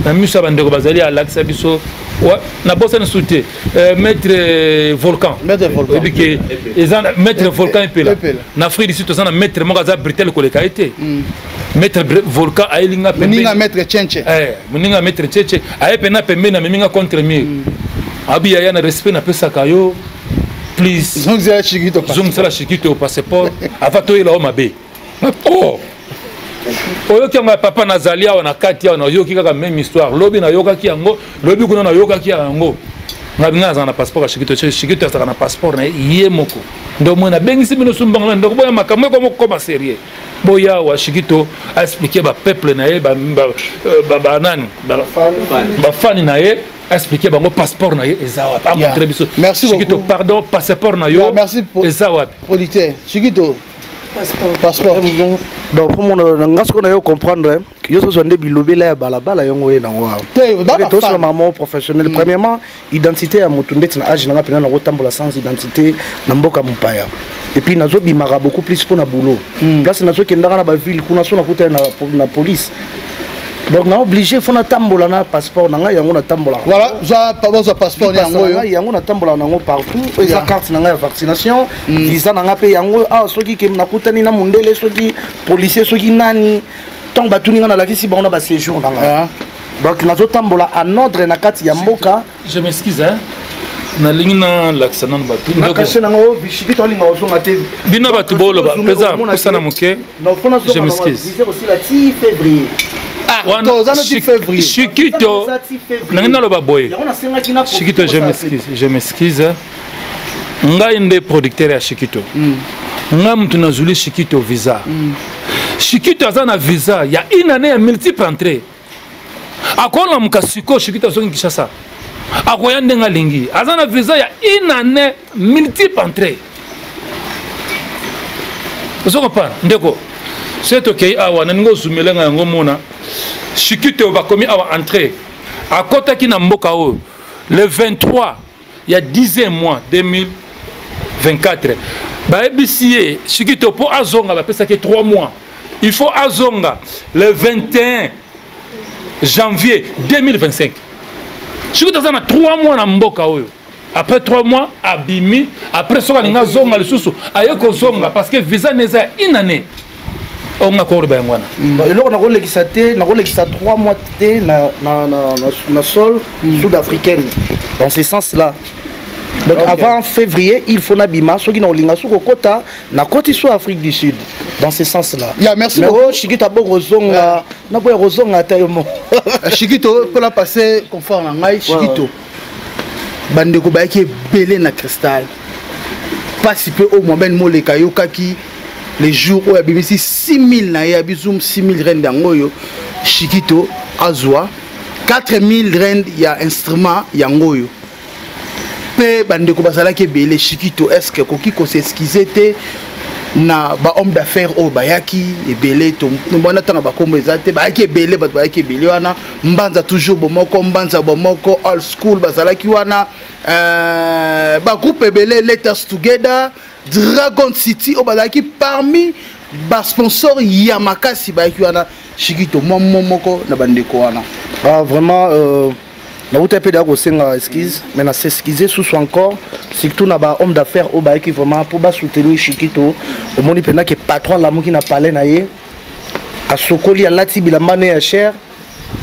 na miso ya bandeko bazali, alakisa biso nabosani su te, maître Volcan, oyebi ke eza maître Volcan Epela na Afrique du Sud, toza na maître moko aza britel koleka ye te. Maître Volcan ayeli nga moninga maître Chenche. Moninga maître Chenche aye pena pembeni, amemi nga contre mur, abi yaya, na respect napesaka yo, please, zongisala Shikito passeport avant toyela o mabe. Oh, oyoki yango ya papa, nazali awa na kati awa, nayoki kaka même histoire lobi, nayokaki yango lobi kuna, nayokaki yango. Ngai nazala na passeport ya Shikito? Shikito azalaka na passeport na ye moko. Nde omoi nabengisi bino sumbango na ndeko, boya, makambo ekoma kokoma sérieux, boya awa. Shikito aexpliquer bapeuple na ye, banani, bafani na ye, expliquer bango passeport na ye eza wapi, amontre biso. Shikito, pardon, passeport na yo eza wapi? Producteur Shikito, passeport. Donc mpo mona nga sikoyo na yo comprendre, yo sozwa nde bilobela ya balabala yango oye nango awa, tosala mamo professionnel. Premièrement, identité ya motu ndeti na age nanga mpena nakotambola sans identité na mboka mopaya. Et puis nazobimaka beaucoup plus mpo na boulot, place nazokendaka na baville kuna, so nakutani na police, donc na obligé fo natambola na passeport na ngai, yango natambolaka. Voilà, bazwa passeport yango oyo. Yango natambolaka nango partout, eza carte na ngai ya vaccination, visa na ngai mpe yango awa. Soki ke nakutani na mondele, soki policier, soki nani, ntango batuni ngai, nalakisi bango na baséjour na ngai. Donc nazotambola en ordre na kati ya mboka. Je m'excuse, hein, nalingi nalakisa nano bato. Nakase nango, Shikito alinga ozonga te. Bino bato boloba mpenza kosana moke, je m'excuse. Ti février. Shikito, nangi naloba boye, Shikito, je m'excuse, je m'excuse, ngai nde producteur ya Shikito, ngai mutu nazuli Shikito visa. Shikito aza na visa ya une année ya multiple entrée, akolamuka sikoyo, Shikito azongi Kinshasa, akoya ndenge alingi, aza na visa ya une année multiple entrée. Ozo comprendre, ndeko? Soki tokei awa, naningi ozumelenga yango, mona Shikito, bakomi awa entrée, akɔtaki na mboka oyo le 23 ya 10e mois 2024. Bayebisi ye Shikito mpo azonga, bapesaki 3 mois, il faut azonga le 21 janvier 2025. Shikito aza na 3 mois na mboka oyo. Après 3 mois abimi, après soki alingi azonga lisusu, aye kozonga, parce que visa ne eza ya une année. Onga koloba yango wana. Eloko nakolekisa te, nakolekisa 3 mois te na sol sud-africaine, dans ce sens là. Donc avant février, il faut nabima. Soki na olinga soki okota, nakoti so Afrique du Sud, dans ce sens là. Yeah, merci. Mais oh, Shikito aboko kozonga, naboya kozonga ata yo moko. Shikito, mpona passe confort na ngai, Shikito, bandeko bayaki ebele na Cristal, mpasi mpe oyo Mohamed Moleka ayokaki le jour oyo abimisi 6000 na ye, abizum 6000 rand yango oyo, Shikito azwa 4000 rand ya instrument yango oyo, mpe bandeko bazalaki ebele. Shikito, est ce que koki kos'excuser te na bahomme d'affaires oyo bayaki ebele? Wana ntango bakombo eza te, bayaki ebele, bato bayaki ebele wana, Mbanza toujours bomoko, Mbanza bomoko, all school bazalaki wana, bagroupe ebele, Let Us Together, Dragon City oyo bazalaki parmi basponsor ya makasi, bayaki wana. Shikito, mwa mo moko na bandeko wana. Ah, vraiment, nauta mpe deya kosenga excuse, mais na s'excuse susu encore, surtout na bahomme d'affaires oyo bayaki vraiment mpo basoutenir Shikito. Omoni mpenza ke patron alamuki na palais na ye, asokoli, alati bilamba ne ya cher,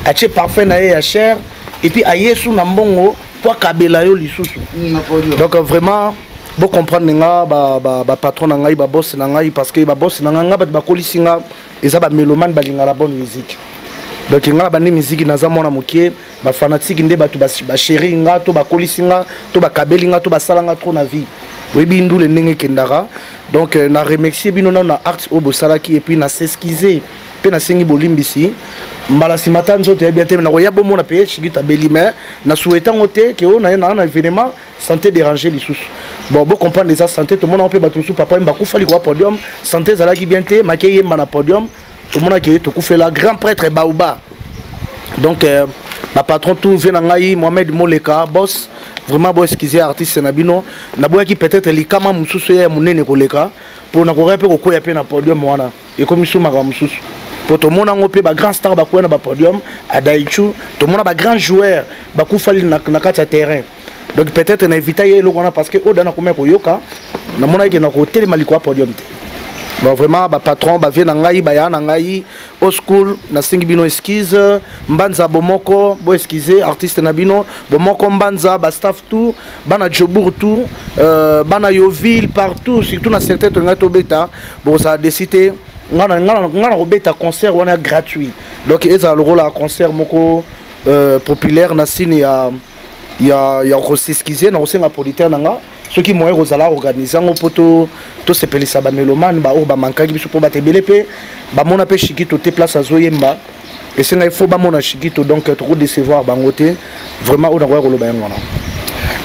atie parfum na ye ya cher, et puis aye su na mbongo mpo akabela yo lisusu. Donc vraiment Bocomprendre nga bapatron na ngai, baboss na ngai, parce que baboss na ngai, nga bato bakolisi nga eza bamélomane, balingaka la bonne musique. Donc nga na bandi musique naza mwana moke. Bafanatike nde bato bachéri nga to bakolisi nga to bakabeli nga to basala nga trop na vie. Oyebi ndule ndenge ekendaka. Donc na remercier bino nano na acte oyo bosalaki, et puis na s'excuse mpe nasengi bolimbisi. Mbala nsima ta nzoto yebi te, nakoya bomona mpe Shikito abeli, mais na souhaite yango te ke oyo naye naa na événement, santé déranger lisusu. Bon, bocomprendre, eza santé. Tomonaka mpe bato mosusu, papa Yemba akufa likolo ya podium, santé ezalaki bien te, make yemba na podium, tomonaki tokufela grand prêtre Baoba. Donc bapatron tout, vie na ngai Mohamed Moleka, boss, vraiment bo excuse artiste na bino. Naboyaki peut-être likama mosusu ya monene koleka mpo nakoka mpe kokwea mpe na podium wana, ekomi su makambo mosusu, mpo tomona yango mpe bagrand star bakwea na bapodium adaichu, tomona bagrand joueur bakufali na kati ya terrain. Donc peut-être na évita ye eloko wana, parce que oyo da nakomi koyoka, namonaki na kotelema likolo ya podium te. Bon, vraiment bapatron, bavie na ngai, baya na ngai au school, nasengi bino excuse. Mbanza bomoko, bo excuse artiste na bino bomoko. Mbanza bastaff tout, bana Jobour tout, bana Yoville partout, surtout na secteur tolingai tobeta, bozala desi te. Nga na kobeta concert wana gratuit, donc ezala lokola concert moko populaire na sine ya kos'excuser na kosenga producteur na nga soki moyen kozala organise yango mpo tosepelisa bamélomane baoyo bamankaki biso, mpo bato ebele mpe bamona mpe Shikito te. Place azoyemba, esengai fo bamona Shikito, donc tokodecevoir bango te. Vraiment, oyo nakoya koloba yango wana.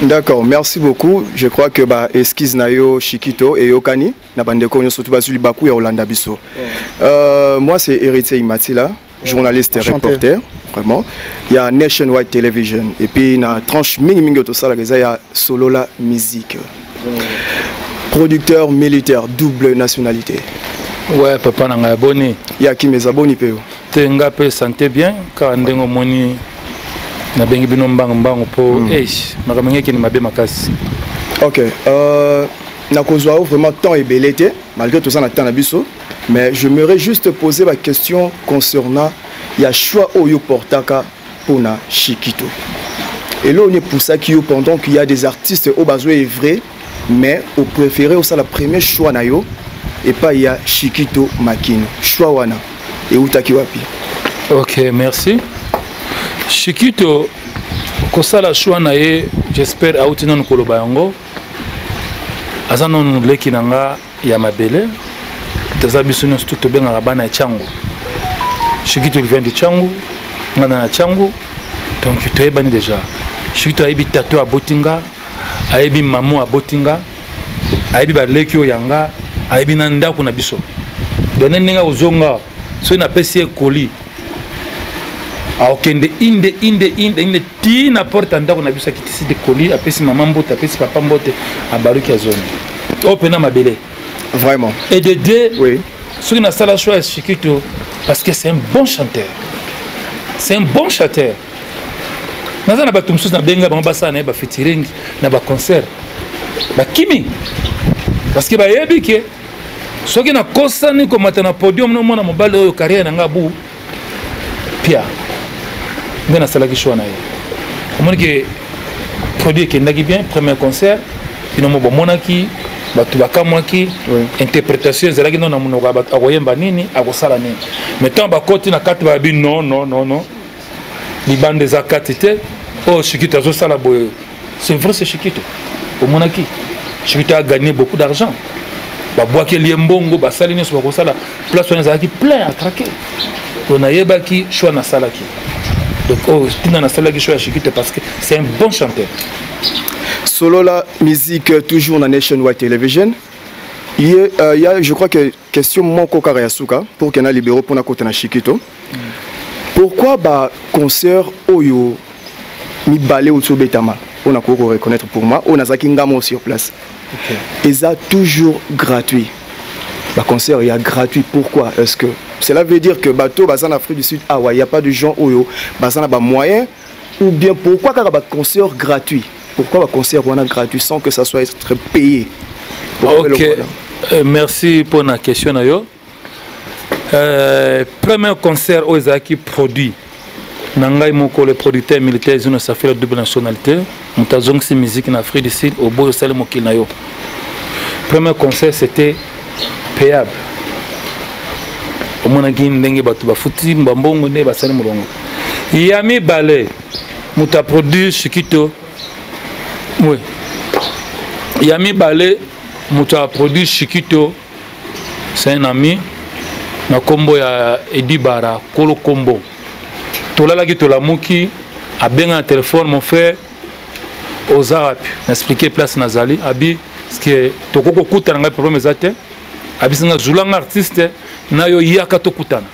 D'accord, merci beaucoup. Je crois que ba excuse na yo Shikito eyokani na bandeko nyonso surtout bazuli baku ya Olanda biso. Moi, c'est Héritier Imatila, journaliste et reporter vraiment. Il y a Nationwide Television et puis na tranche mingi mingi tosala eza ya Solola Musique. Producteur militaire, double nationalité. Ouais, papa na ngai, boni? Ya kimeza, boni pe? Te, nga mpe santé bien, kaka ndenge omoni nabengi bino mbangu mbangu mpo makambo ngai ekende mabe makasi. Ok, nakozwa yo vraiment temps ebele te, malgré toza na temps na biso, mais j'aimerais juste poser ma question concernant ya choix oyo portaka mpona Shikito. Eloko nini epusaki yo, pendant qu'il y a des artistes oyo bazo œuvrer, mais opréféré osala premier choix na yo epai ya Shikito Makino? Choix wana eutaki wapi? Ok, merci. Shikito, kosala choix na ye, j'espère auti nanu koloba yango, aza nanu leki na nga ya mabele. Toza biso nyonso tu tobengaka bana ya Tshangu. Shikito, il vient de Tshangu, nga na Tshangu, donc toyebani déjà. Shikito ayebi tato aboti nga, ayebi mamo aboti nga, ayebi baleki oyo ya nga, ayebi na ndako na biso. Donc ndenge akozonga, soki napesi ye koli, akokende inde inde inde inde ti na porte ya ndako na biso, akitisi de koli, apesi mama mbote, apesi papa mbote, abaluki, azongi oyo mpena mabele. Vraiment. Et de deux, oui, soki nasala choix ya Shikito parce que c'est un bon chanteur, c'est un bon chanteur. Naza na bato mosusu nabenga bango basala na ye bafeaturing na baconcert, bakimi, parce que bayebi ke soki nakosani komata na podium nomona mobali oyo, carrière na nga bu pia. Nde nasalaki choix na ye. Omoni ke produit ekendaki bien. Premier concert, bino mo bomonaki, bato bakamwaki. Interprétation ezalaki no na monoko ya bato, akoyemba nini, akosala nini. Mais ntango bakoti na kati, bayabi non, non, non, non, libanda eza kati te. Oyo Shikito azosala boye, c'est vrai, c'est Shikito. Omonaki Shikito a gagné beaucoup d'argent, babwakeli ye mbongo, basali nyonso bakosala, place wana ezalaki plein à craquer. Donc nayebaki choix nasalaki. Donc oyo ntina nasalaki choix ya Shikito, parce que c'est un bon chanteur. Solola Musique, toujours na Nationwide Television. Il y a, je crois que question moko kaka ya suka pour que na libéro mpona kota na Shikito. Pourquoi ba concert oyo mibale oyo tobetama, oyo nakoki koreconnaître pour moi, oyo nazalaki ngamo sur place, eza toujours gratuit, baconcert ya gratuit? Pourquoi est-ce que cela veut dire que bato baza na Afrique du Sud awa, il y a pas de gens oyo baza na bamoyen, ou bien pourquoi kaka baconcert gratuit? Pourquoi baconcert wana gratuit sans que ça soit être payé? Pourquoi? Ok, merci pour la question na yo. Premier concert oyo ezalaki produit na ngai moko, le producteur militaire Zino Safira, double nationalité, moto azongisi musique na Afrique du Sud. Oboyi, osali mokili na yo. Premier concert, c'était payable. Omonaki ndenge bato bafuti bambongo nde basali molongo. Ya mibale, moto aproduire Shikito. Oui. Ya mibale, moto aproduire Shikito, c'est un ami na kombo ya Edi Bara, kolo kombo. Tolalaki tolamuki, abenga na téléphone, mon frère, oza wapi? Na expliquer place nazali, abi parce que tokoki kokutana ngai problème eza te. Abisi nga zula nga artiste na yo yaka tokutana.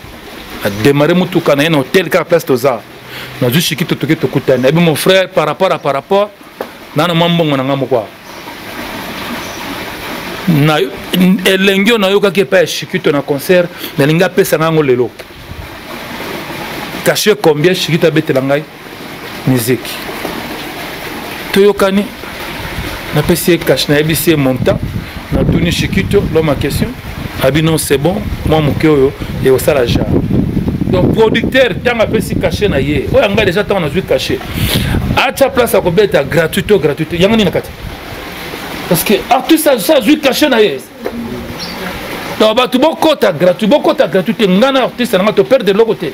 A démarrer mutuka na ye na hôtel kaka place toza. Nazwi Shikito toke tokutani. Abi mon frère par rapport à par rapport na na mwa mbongo na nga moko awa. Na elengi oyo nayokaki epai ya Shikito na concert, nalingi apesa ngai yango lelo. Cachet combien Shikito abetela ngai musique? Toyokani, napesi ye cash, nayebisi ye montant, natuni Shikito l'homme en question, abi non c'est bon, mwa moke oyo ekosala genre. Donc producteur ntango apesi cachet na ye, oyo ngai déjà ntango nazwi cachet, atia place ya kobeta gratuit to gratuit, yango nini na kati? Parce que artiste azwi cachet na ye. Donc bato bokota gratuit, bokota gratuit te, ngai na artiste na ngai to perdre eloko te.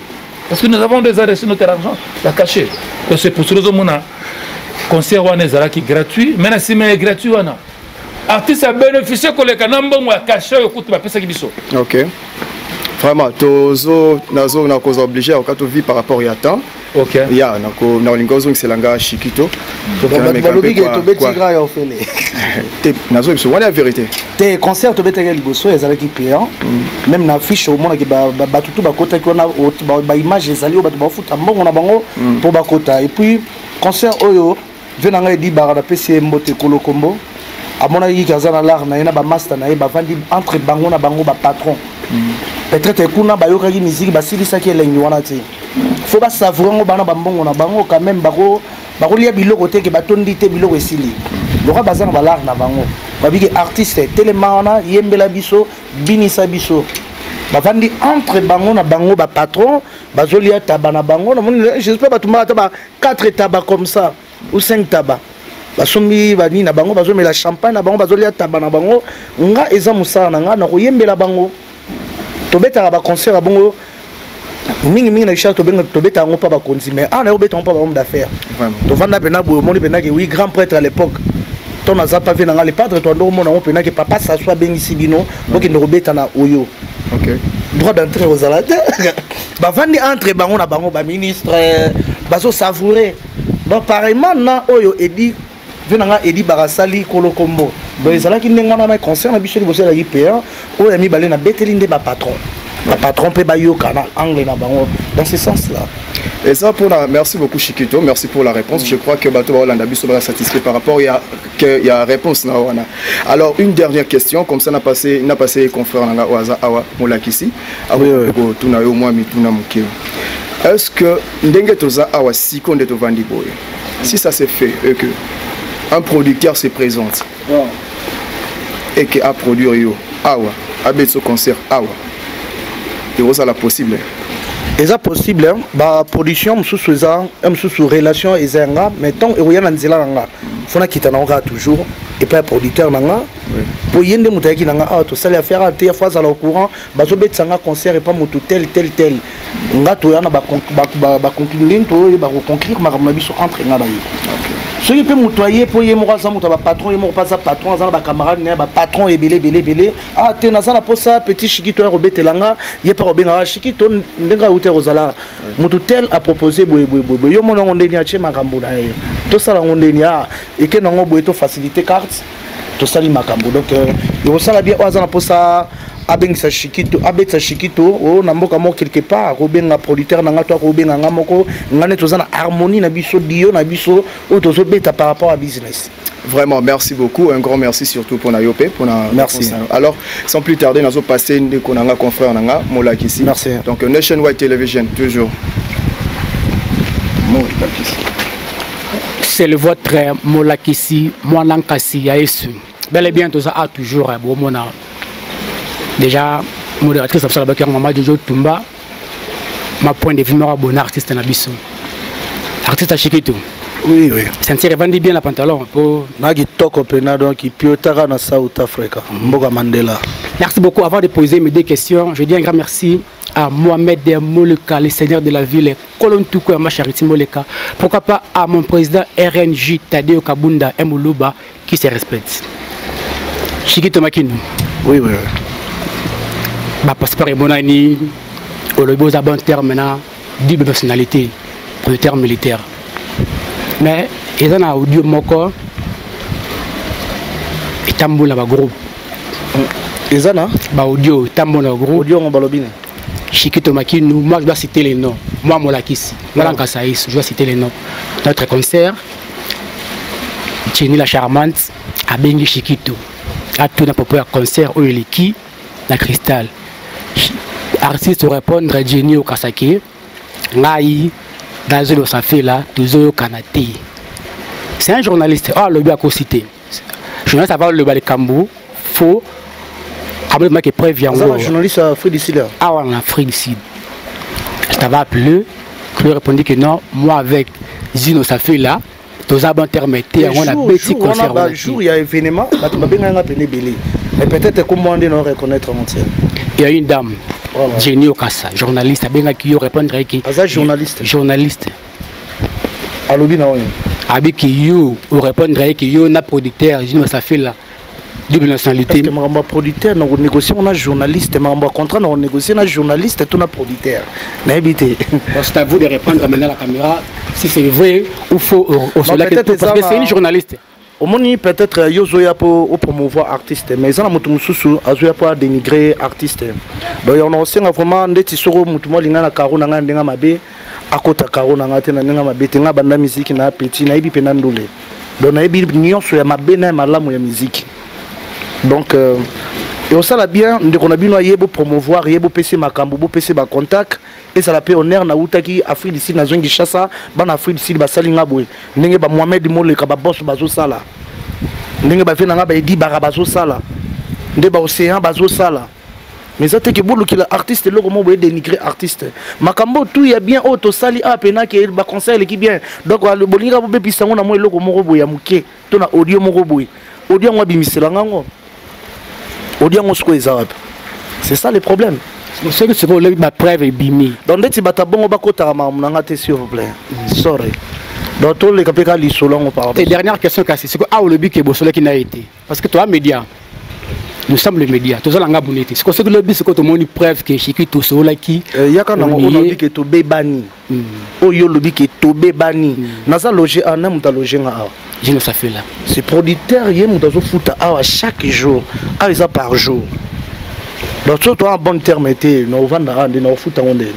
Parce que nous avons déjà reçu notre argent, la cachet. Et c'est pour cela que nous avons concert wana ezalaki gratuit, mais na sima ya gratuit wana artiste a bénéficié koleka na mbongo ya cachet oyo kutu bapesaki biso. Ok. Vraiment, tozo nazo na koza obligé à kato vie par rapport ya temps. Ok. Ya na ko na olingo ozongisela nga Shikito. Bato balobi ke tobeti grand ya ofele. Te nazo biso wana ya vérité. Te concert tobetaki liboso ezalaki payant. Même na affiche omonaki bato tu bakotaki wana ba image ezali oyo bato bafuta mbongo na bango mpo bakota. Et puis concert oyo ve na ngai Edi Bara napesi ye mbote kolo kombo. Amonaki kiki aza na l'art na ye na ba master na ye bavandi entre bango na bango ba patron. Peut-être kuna bayokaki musique basilisaki elengi wana te. Faut ba savourer ngo bana ba mbongo na bango quand même bako bakolia biloko te ke batondi te biloko esili. Loka baza na ba l'art na bango. Babiki artiste telema wana yembela biso binisa biso. Bavandi entre bango na bango ba patron bazolia taba na bango na moni j'espère bato mbala ba 4 taba comme ça ou 5 taba. Basombi bani na bango bazomela champagne na bango bazolia taba na bango nga eza mosala na nga na koyembela bango. Tobetaka ba concert ya bongo mingi mingi na Richard tobenga tobeta yango pa bakonzi mais ah na yo beta yango pa ba homme d'affaires. Vraiment. Tovanda pena boye omoni pena ke oui grand prêtre à l'époque. To naza pa ve na nga le padre to ndo mona yango pena ke papa Sassou abengisi bino bokende kobeta na oyo. Ok. Droit d'entrée ozala te. Bavandi entre bango na bango ba ministre bazo savourer. Donc pareillement na oyo Edi ve na nga Edi Barasali kolo kombo. Donc ezalaki ndenge wana na concert na biso liboso ezalaki payant oyo ya mibale na beteli nde ba patron. Ba patron pe bayoka na angle na bango dans ce sens-là. Et ça pour la merci beaucoup Shikito, merci pour la réponse. Je crois que bato ba Hollande biso ba satisfait par rapport il y a que il y a réponse na wana. Alors une dernière question comme ça n'a passé confrère na nga oaza awa molakisi. Awa ko tuna yo moi mituna moke. Est-ce que ndenge toza awa siko nde tovandi boye? Si ça s'est fait et que un producteur se présente et que a produire yo awa abetso concert awa et ça la possible? Eza possible hein? Ba production mosusu eza, un mosusu relation eza nga mais tant ekoya na nzela na nga faut na kita na nga toujours et pas producteur na nga po ye nde moto ayaki na nga awa tosali affaire awa te, faut azala au courant bazobetisa nga concert et pas moto tel tel tel nga toya na ba conclure ndenge toyeba ko conclure makambo na biso entre nga na ye. Soki mpe moto aye po ye moko aza moto ya ba patron, ye moko mpe aza patron, aza na ba camarade na ye ba patron ebele ebele ebele. Ah te naza na posa petit Shikito ya kobetela nga, ye mpe akobengaka Shikito ndenge auti ya kozala moto tel a proposé boye boye boye boye. Yo mona yango ndeni atie makambo na ye. Tosala yango ndeni, ah, eke nango boye to faciliter carte, tosali makambo. Donc ekosala bien oyo aza na posa abengisa Shikito, abetisa Shikito oyo na mboka moko quelque part, akobenga producteur na nga to akobenga nga moko, nga nde toza na harmonie na biso, dio na biso oyo tozobeta par rapport à business. Vraiment, merci beaucoup. Un grand merci surtout pour Nayope. Pour la Merci. réponse. Alors, sans plus tarder, nous allons passer une konanga confrère nanga, Molakisi. Merci. Donc, Nationwide Television, toujours. Molakisi. C'est le vôtre Molakisi, Mwanankasi, Yaesu. Bel et bien, tout ça a toujours, hein, bon, mon âme. Déjà, modératrice, ça va maman Jojo Tumba. Ma point de vue, moi, bon artiste na biso. Artiste à Shikito. Oui, oui. Ceinture evandi bien na pantalon po na kitoko pena donc piotaka na South Africa, mboka Mandela. Merci beaucoup. Avant de poser mes deux questions, je dis un grand merci à Mohamed Moleka, le seigneur de la ville, Colon Toukou, ma charité Moleka. Pourquoi pas à mon président RNJ Tadeo Kabunda Moulouba qui se respecte. Chikito Makinu. Oui, oui, oui. Bah, passeport emonani, olobi oza bon terme na double nationalité, producteur militaire. Mais eza na audio moko etambola ba groupe. Eza na ba audio etambola ba groupe. Audio ngo balobi ne. Chikito Makinu, moi je dois citer les noms. Moi Molakisi, moi Lankasaïs, je dois citer les noms. Notre concert, Jenny la charmante, abengi Chikito. Atuna popo ya concert oyo eleki na Cristal. Artiste répondre Jenny Okasaki, ngai nazolo safela tozoyokana te. C'est un journaliste. Ah, alobi akosite. Journaliste avant le likambo faux amemaki preuve yango. Journaliste Afrique du Sud. Ah, en Afrique du Sud. Elle t'avait appelé, tu lui a répondu que non, moi avec Zino Safela, toza bon terme te yango na beti concert wana jour ya événement bato babengaki nga pene ebele mais peut-être kombo nde na reconnaître en entier. Il y a une dame, voilà. Jenny Okassa, journaliste, abengaki yo répondre ki aza journaliste. Journaliste. Alobi na oyo abiki yo orépondre ki yo na producteur Zino Safela double nationalité. Parce que makambo ya producteur na konégocier na journaliste, makambo ya contrat na konégocier na journaliste to na producteur, nayebi te. C'est à vous de répondre maintenant à la caméra si c'est vrai ou faux au cela que tout, parce que c'est une journaliste. Omoni peut-être yo zoya po au promouvoir artiste, mais eza na moto mosusu azoya po adénigrer artiste. Donc on osenga vraiment ndeti soko moto mo alinga na karo na ngai ndenge mabe akota karo na ngai te na ndenge mabe te. Ngai banda musique na petit nayebi mpe na ndule, donc nayebi nyonso ya mabe na ya malamu ya musique. Donc et osala bien ndeko na bino aye bopromouvoir ye, bopesa makambo, bopesa bacontact, ezala mpe honneur. Nautaki Afrique du Sud, nazongi Kinshasa, bana Afrique du Sud basali nga boye ndenge ba Mohamed Moleka baboss bazosala, ndenge bave na nga baedi bara bazosala, nde baocéan bazosala. Mais eza te ke bolukela artiste eloko moko boye dénigrer artiste. Makambo tu ya bien oyo tosali awa pena ke baconcert eleki bien, donc bolingi kaka bobebisa yango na mwa eloko moko boye ya moke to na audio moko boye. Audio yango abimisela ngango, audio yango sikoyo eza wapi? C'est ça le problème. Soki sikoyo olobi bapreuve ebimi. Donc ndeti bato ya bongo bakotaka makambo na nga te, s'il vous plaît, sorry. Donc toleka mpe kaka lisolo yango par Et dernière question kasi, sikoyo awa olobi ke bosolaki na ye te, parce que toa média, nous sommes les médias, tozalanga bone te. Sikoyo soki lobi sikoyo tomoni preuve ke Shiki tosololaki. Yaka nango oyo nalobi ke tobebani, oyo olobi ke tobebani, naza loge awa na moto aloge nga awa. Jino Safela. C'est producteur, ye moto azofuta awa chaque jour, awa eza par jour. Donc soki toa en bon terme te, na ovanda awa nde na ofuta yango ndenge.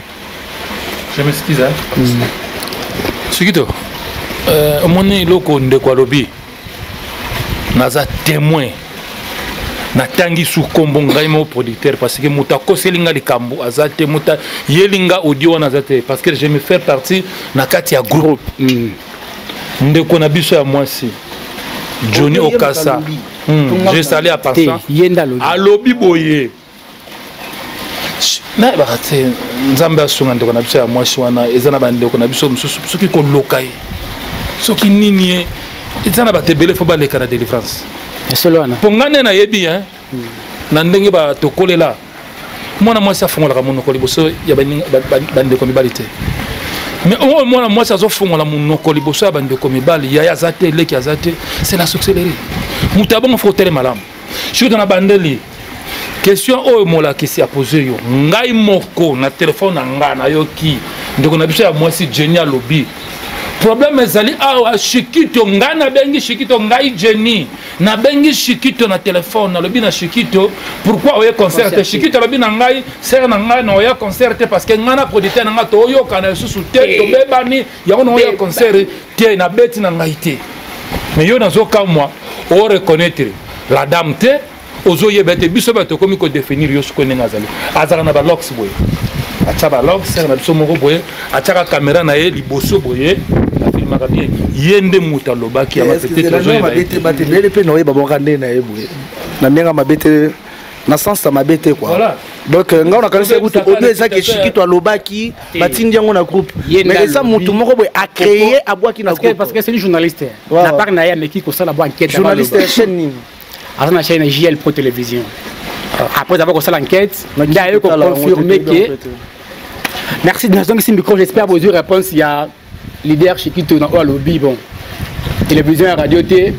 Je m'excuse, hein. Sukito, omoni eloko ndeko alobi, naza témoin, natangi su kombo ngai mo producteur, parce que moto akoseli nga likambo aza te, moto ayeli nga audio wana aza te, parce que je me faire partie na kati ya groupe. Ndeko na biso ya mwasi Johnny Okassa, je salue à passant, alobi boye nayebaka te. Nzambe asunga ndeko na biso ya mwasi wana. Eza na bandeko na biso mosusu, soki koloka ye, soki nini ye, eza na bato ebele fo baleka na délivrance. Solo wana. Mpo ngai nde nayebi na ndenge batokolela mwana mwasi afungolaka monoko liboso ya bandeko mibali te. Mais oyo mwana mwasi azofungola monoko liboso ya bandeko mibali, yaya aza te, leki aza te, c'est la sorcellerie. Moto ya bongo fo otele malamu. Surtout na bandeli question oyo molakisi apose yo, ngai moko na telefone na ngai nayoki ndeko na biso ya mwasi Jenny alobi problème ezali awa. Shikito, ngai nabengi Shikito, ngai Jenny nabengi Shikito na telefone, nalobi na Shikito: "Pourquoi oye concert te?" Shikito alobi na ngai: "Sere na ngai, na oya concert te parce que ngai na producteur na ngai toyokana lisusu te, tobebani, yango na oya concert te, nabeti na ngai te." Mais yo nazokamwa, oreconnaître la dame te, ozoyeba ete biso bato tokomi kodéfinir yo sikoyo ndenge azali. Azalaka na balocks boye, atya balocks na biso moko boye, atiaka caméra na ye liboso boye, afilmaka bien. Ye nde moto alobaki yango, peut-être ozoyeba ye te. Batendele mpe na oyeba bonga nde na ye boye na ndenge mabe te, na sens ya mabe te quoi. Voilà. Donc ngai nakanisi kutu audio ezaki Shikito alobaki, batindi yango na groupe, mais eza motu moko boye acréé, abwaki na groupe. Parce que c'est journaliste na part na ye, ameki kosala bo enquête. Journaliste ya chaîne nini? Aza na chaîne JL Pro Télévision. Après avoir kosala enquête, nde aye koconfirme ke. Merci. Nazongisi micro. J'espère bozwi réponse ya leader Shikito na oyo alobi. Bon, télévision ya radio te,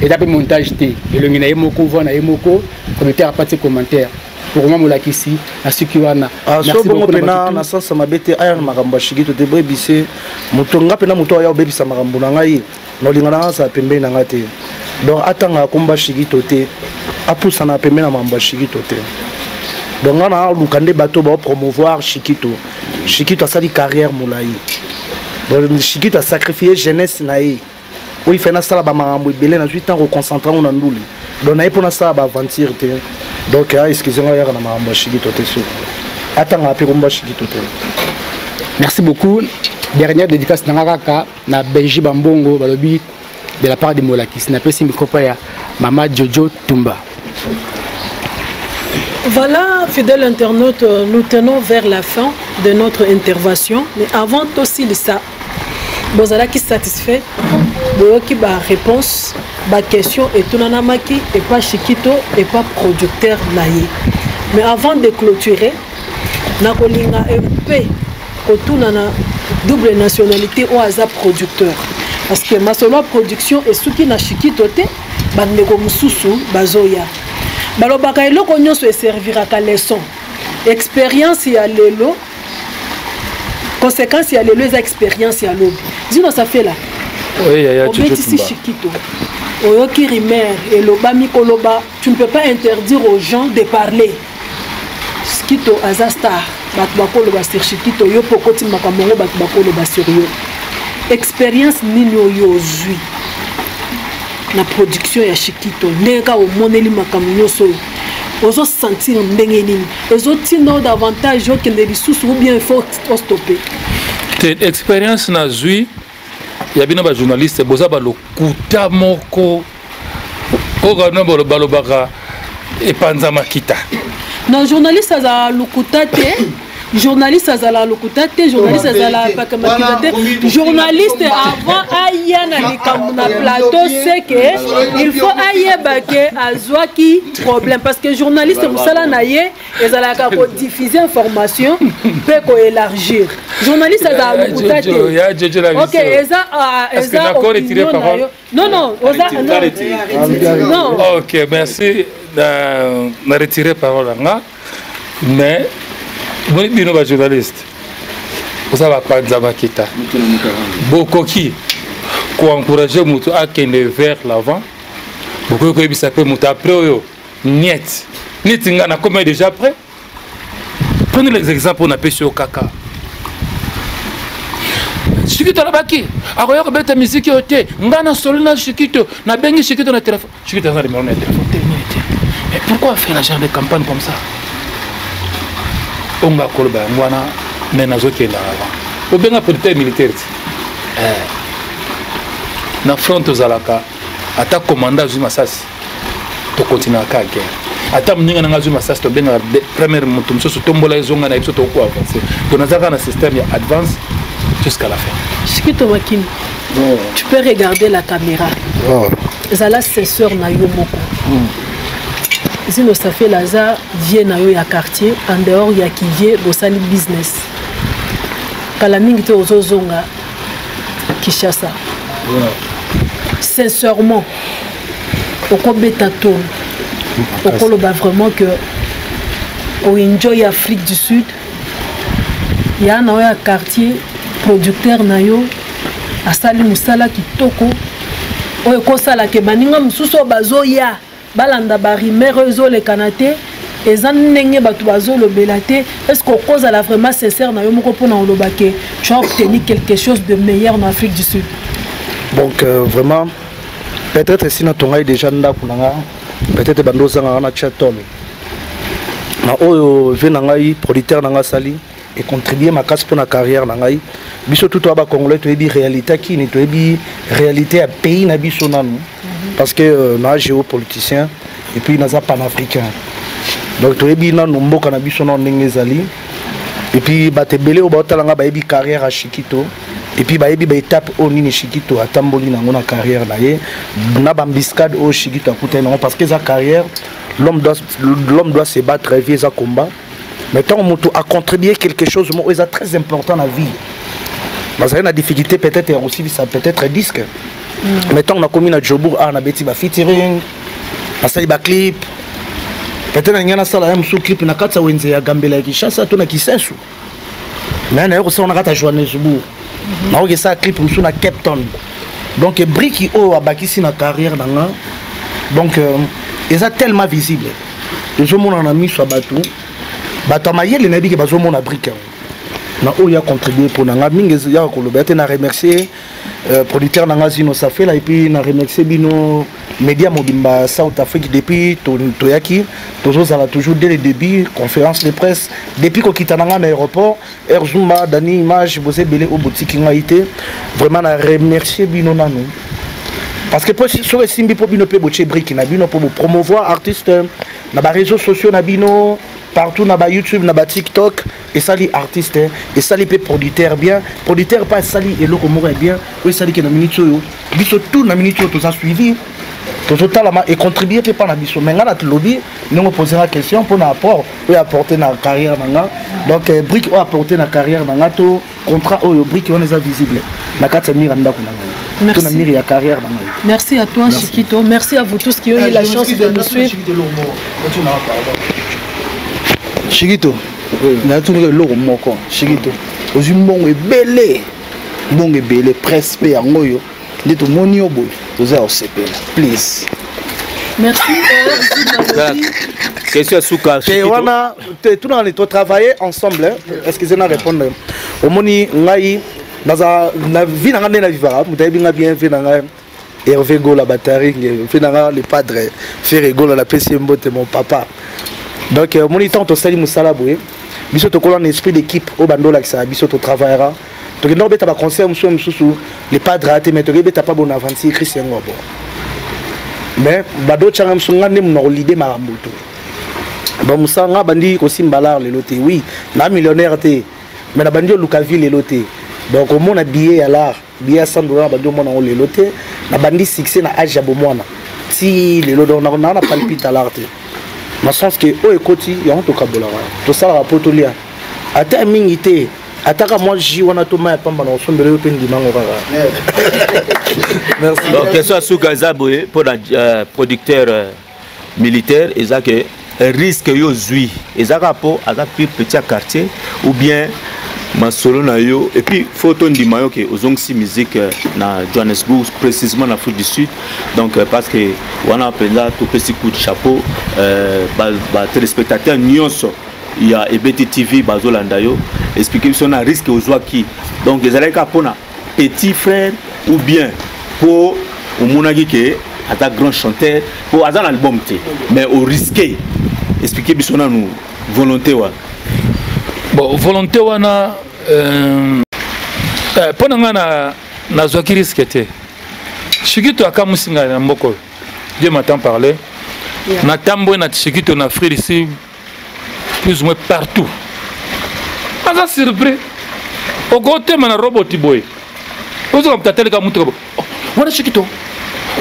eza mpe montage te, elongi na ye moko, voix na ye moko, commentaire apati commentaire. Pour moi, molakisi nasuki wana. So bongo mpena na sens mabe te, aya na makambo ya Shikito te. Boyebise moto nga mpena, moto aya obebisa makambo na ngai, naolinga na nga azala pembeni na ngai te. Donc atangaka komba Shikito te, apusana pembeni na makambo ya Shikito te. Donc nga na aluka nde bato baopromouvoir Shikito. Shikito asali carrière molai. Donc Shikito asacrifie jeunesse na ye oyo ife nasala bamakambo ebele. Nazwi ntango koconcentre ngo na nduli, donc naye mpo nasala baaventure te. Donc excuse nga, yaka na makambo ya Shikito te, soki atangaka mpe komba Shikito te. Merci beaucoup. Dernière dédicace na nga kaka na Belgique, bambongo balobi de la part de molakisi. Napesi micro pa ya mama Jojo Tumba. Voilà, fidèles internautes, nous tenons vers la fin de notre intervention. Mais avant aussi ça, bozalaki satisfait, boyoki ba réponse, ba question etunanamaki epa Shikito, epa producteur na ye. Mais avant de clôturer, nakolinga mpe kotuna na double nationalité oyo aza producteur, parce que masolo ya production esuki na Shikito te. Bandeko mosusu bazoya, balobaka eloko nyonso eserviraka leçon. Expérience ya lelo, conséquence ya lelo eza expérience ya lobi. Zino Safela, obetisi Shikito, oyoki rumeur elobami koloba, tu ne peux pas interdire aux gens de parler. Shikito aza star, bato bakoloba sur Shikito. Yo mpo okoti makambo yango, bato bakoloba sur yo. Expérience nini oyo ozwi na production ya Shikito? Ndenge kaka omoneli makambo nyonso oyo, ozosentir ndenge nini? Ezotinda oyo davantage okende lisusu ou bien il faut ostoppe? Te, expérience nazwi ya bino bajournaliste, boza balokuta moko oyo kano balobaka epanza makita. Non, journaliste azala lokuta te, journaliste azala lokuta te, journaliste azala pakamakita te. Journaliste, avant aya na likambo na plateau, c'est que il faut ayeba ke azwaki problème, parce que journaliste, mosala na ye ezalaka kodiffuser information mpe koélargir. Journaliste azala lokuta te. Ok, eza opinion na yo. Non, non, oza non. Ok, merci. Na retire parole na nga, mais boni bino bajournaliste oza bapanza makita, bokoki koencourage moto akende vers l'avant, bokoki koyebisa mpe moto après oyo niet neti nga nakomi déjà prêt. Prenez les exemples oyo napesi yo kaka. Shikito alobaki akoya kobeta miziki oyo te. Nga nasoli na Shikito, nabengi Shikito na telefone, Shikito aza na numéro na telefone te, nini te. Mais pourquoi faire la genre de campagne comme ça? Oyo nga koloba yango wana, mais nazokenda avant. Obenga producteur militaire ti na front, ozalaka ata commanda azwi masasi, tokontinuaka kaka guerre. Ata moninga nanga azwi masasi, tobengaka première moto mosusu, tombola ezonga na ye, biso toko avance. Donc naza kaka na système ya avance jusqu'à la fin. Shikito Makini, tu peux regarder la caméra. Zala sincère na yo moko. Zino Safela aza vie na yo ya quartier, en dehors ya kivie bosali business. Kala mingi te ozozonga Kinshasa. Sincèrement, okobeta tolo, okoloba vraiment que oenjoy Afrique du Sud ya na oyo ya quartier, producteur na yo asali mosala kitoko oyo ekosalaka baninga mosusu oyo bazoya balanda barumeur oyo ezolekana te, eza ndenge bato bazolobela te. Est ce que okozala vraiment sincère na yo moko mpona koloba ke tu as obtenu quelque chose de meilleur na Afrique du Sud? Donc vraiment, peut-être esi natongai déjà ndako na nga, peut-être bando ozangaka na tia tole na oyo vie na ngai, producteur na ngai asali econtribue makasi mpo na carrière na ngai. Biso tout toya bacongolais, toyebi réalité kini, toyebi réalité ya pays na biso nanu, parce que na géopoliticien et puis naza panafricain. Donc toyebi nanu mboka na biso nano ndenge ezali. Et puis bato ebele oyo baotala nga bayebi carrière ya Shikito. Et puis bayebi baétape oyo nini Shikito atamboli nango na carrière na ye, na baembuscade oyo Shikito akutani nango, parce que eza carrière, l'homme doit se battre, vie eza combat. Mais ntango moto acontribuer quelque chose moko eza très important na vie, bazali na difficulté peut-être ya kosilisa peut-être disque, mais ntango nakomi na Jobourg awa, nabeti bafeaturing, nasali baclip, peut-être nalingi nasala ya mosusu clip na kati ya wenze ya Gambela ya Kinshasa to na Kisensu, mais naye kosala na kati ya Johannesburg, nakoki esala clip mosusu na Cape Town. Donc brique oyo abakisi na carrière na nga, donc eza tellement visible, ezomona na miso ya bato. Bato ya mayele nayebi ke bazomona brique yango na oyo ya contribue mpo na nga mingi. Yaka koloba te, na remercier producteur na nga Zino Safela, et puis na remercier bino média mobimba South Afrique. Depuis toyaki, tozozala toujours dès le début, conférence de presse, depuis kokita na nga na aéroport, Air Zumba, Dani Image, boza ebele oyo botiki ngai te. Vraiment na remercier bino nanu, parce que soki esimbi mpo bino mpe botie brique na bino mpo bopromouvoir artiste na baréseaux sociaux na bino partout, na bayoutube, na batiktok. Esali artiste, esali mpe producteur bien, producteur mpe esali eloko moko ya bien oyo esaliki na minute oyo biso tout, na minute oyo toza suivi, tozotalama, econtribue mpe mpa na biso. Mais ngai na tolobi ndenge opose nga question mpona apport oyo apporte na carrière na nga, donc brique oyo apporte na carrière na nga to contrat oyo, brique wana eza visible na kati ya mur ya ndako na ngai to na mur ya carrière na ngai. Merci à toi. Merci. Chiquito, merci à vous tous qui ont eu la chance de nous suivre. Shikito, natunaka eloko moko. Shikito, ozwi mbongo ebele, mbongo ebele, presse mpe yango oyo nde tomoni yo boye, toza ya kosepela, please. Merci. Question ya suka. Te wana te, tunaka totravailler ensemble, hein. Excusez, na répondre. Omoni ngai naza na vie na nga nde na vivaka, moto ayebi nga bien, vie na ngai Hervé Gola Bataring, vie na nga le padre Ferre Gola, napesi ye mbote, mon papa. Donc omoni, ntango tosali mosala boye, biso tokola na esprit d'équipe oyo bando olakisaka biso, totravaillera, tokenda kobeta baconcert mosusu mosusu, le padre ate, mais tokebeta pa Bonaventure, Christian Ngobo, mais badotyanga mosusu nga nde monoko lide makambo to bamosala nga. Bandi kosimba lar lelo te. Oui, na millionnaire te, mais na bandi oluka vie lelo te. Donc omona billet ya lar, billet ya 100 $, bandi omona yango lelo te. Na bandi succès na age ya bomwana ti lelo. Donc naa na palpite lar te, na sens ke oyo ekoti yango tokabolaka, tosalaka mpo tolia ata mingi te, ataka mwa jus wana to mai ya pamba na kosombela yo mpe ndimango kaka. Merci. Donc question ya suka eza boye mpona producteur militaire: eza ke risque yo ozwi eza kaka mpo aza plus petit ya quartier ou bien masolo na yo? Et puis faut tondima yo ke ozongisi musique na Johannesburg, précisément na Afrique du Sud. Donc parce que wana mpenza topesi coup de chapeau, batéléspectateur nyonso ya Ebeti TV bazolanda yo. Explique biso na risque ozwaki, donc ezalaki kaka mpona petit frère ou bien mpo omonaki ke aza grand chanteur, mpo aza na album te, mais orisque? Explique biso nanu volonté wana. Bon, volonté wana, mpo na ngai nazwaki risque te. Shikito akamwisi ngai na mboka oyo, Dieu m'entend parler. Natambwe na Shikito na Afrique ici, plus ou moins partout, aza surpris. Okotema na roboti boye, ozoka moto ateleka mutuka boye. Oh, wana Shikito,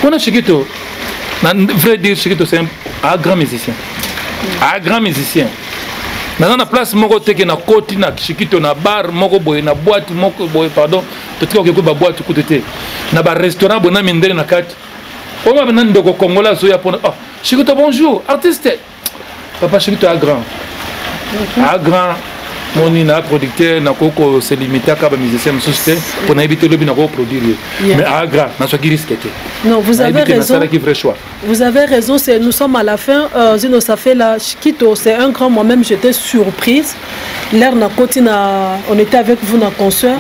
wana Shikito. Na vrai dire, Shikito, c'est un grand musicien, un grand musicien. Naza na place moko te ke nakoti na Shikito na bar moko boye, na boîte moko boye, pardon, totika koki baboîte kutu te, na barestaurant boye na mindele na kati oyo na ndeko congolais azoya mpona: "Oh, Shikito, bonjour artiste." Papa Shikito a grand, a grand. Moni na producteur, nakoki kose limiter kaka bamusicien mosusu te, mpo nayebi te lobi nakoki produire ye, mais a grand, nazwaki risque te. Non, vous avez raison. Nasalaki vrai choix. Vous avez raison, nous sommes à la fin. Zino, ça fait la Chiquito, c'est un grand. Moi-même, j'étais surprise. L'air na on était avec vous dans le concert.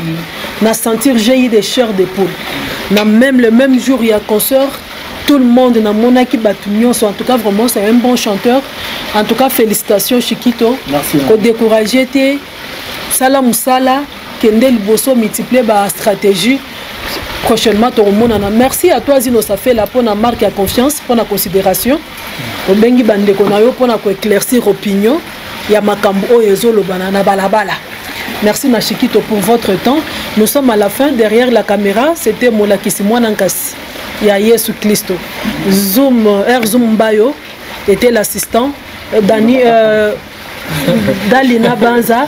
Na sentir, j'ai eu des chairs de poule. Na même le même jour, il y a concert. Tout le monde na monaki batu nyonso. En tout cas, vraiment, c'est un bon chanteur. En tout cas, félicitations Chiquito. Merci. Ko décourager te. Sala musala, kende liboso, multiplier ba stratégie. Prochainement tokomonana. Merci à toi Zino Safela pour la marque ya confiance, pour la considération. Obengi bandeko na yo pour na éclaircir opinion ya makambo oyo ezolobana na balabala. Merci na Chikito pour votre temps. Nous sommes à la fin. Derrière la caméra, c'était Molakisi Mwanankasi ya Yesu Christo. Zoom, Air Zoom Bayo était l'assistant. Dani, Dalina Banza,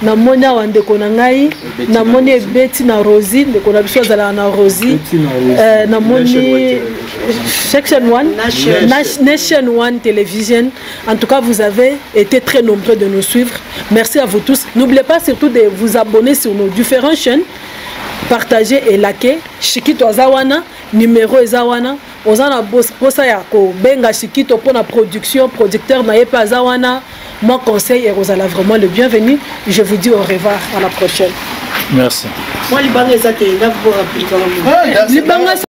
namoni awa ndeko na ngai, namoni ebeti na Rosie, ndeko na biso azalaka na Rosie, namoni Section 1, Nation One Television. En tout cas, vous avez été très nombreux de nous suivre. Merci à vous tous. N'oubliez pas surtout de vous abonner sur nos différentes chaînes. Partagez et likez. Chikito aza wana, numéro eza wana. Oza na posa ya kobenga Chikito pour la production, producteur na ye pe aza wana. Moi, conseil et Rosala, vraiment le bienvenu. Je vous dis au revoir, à la prochaine. Merci. Moi, libanga eza te, nga ko appliquer. Libanga.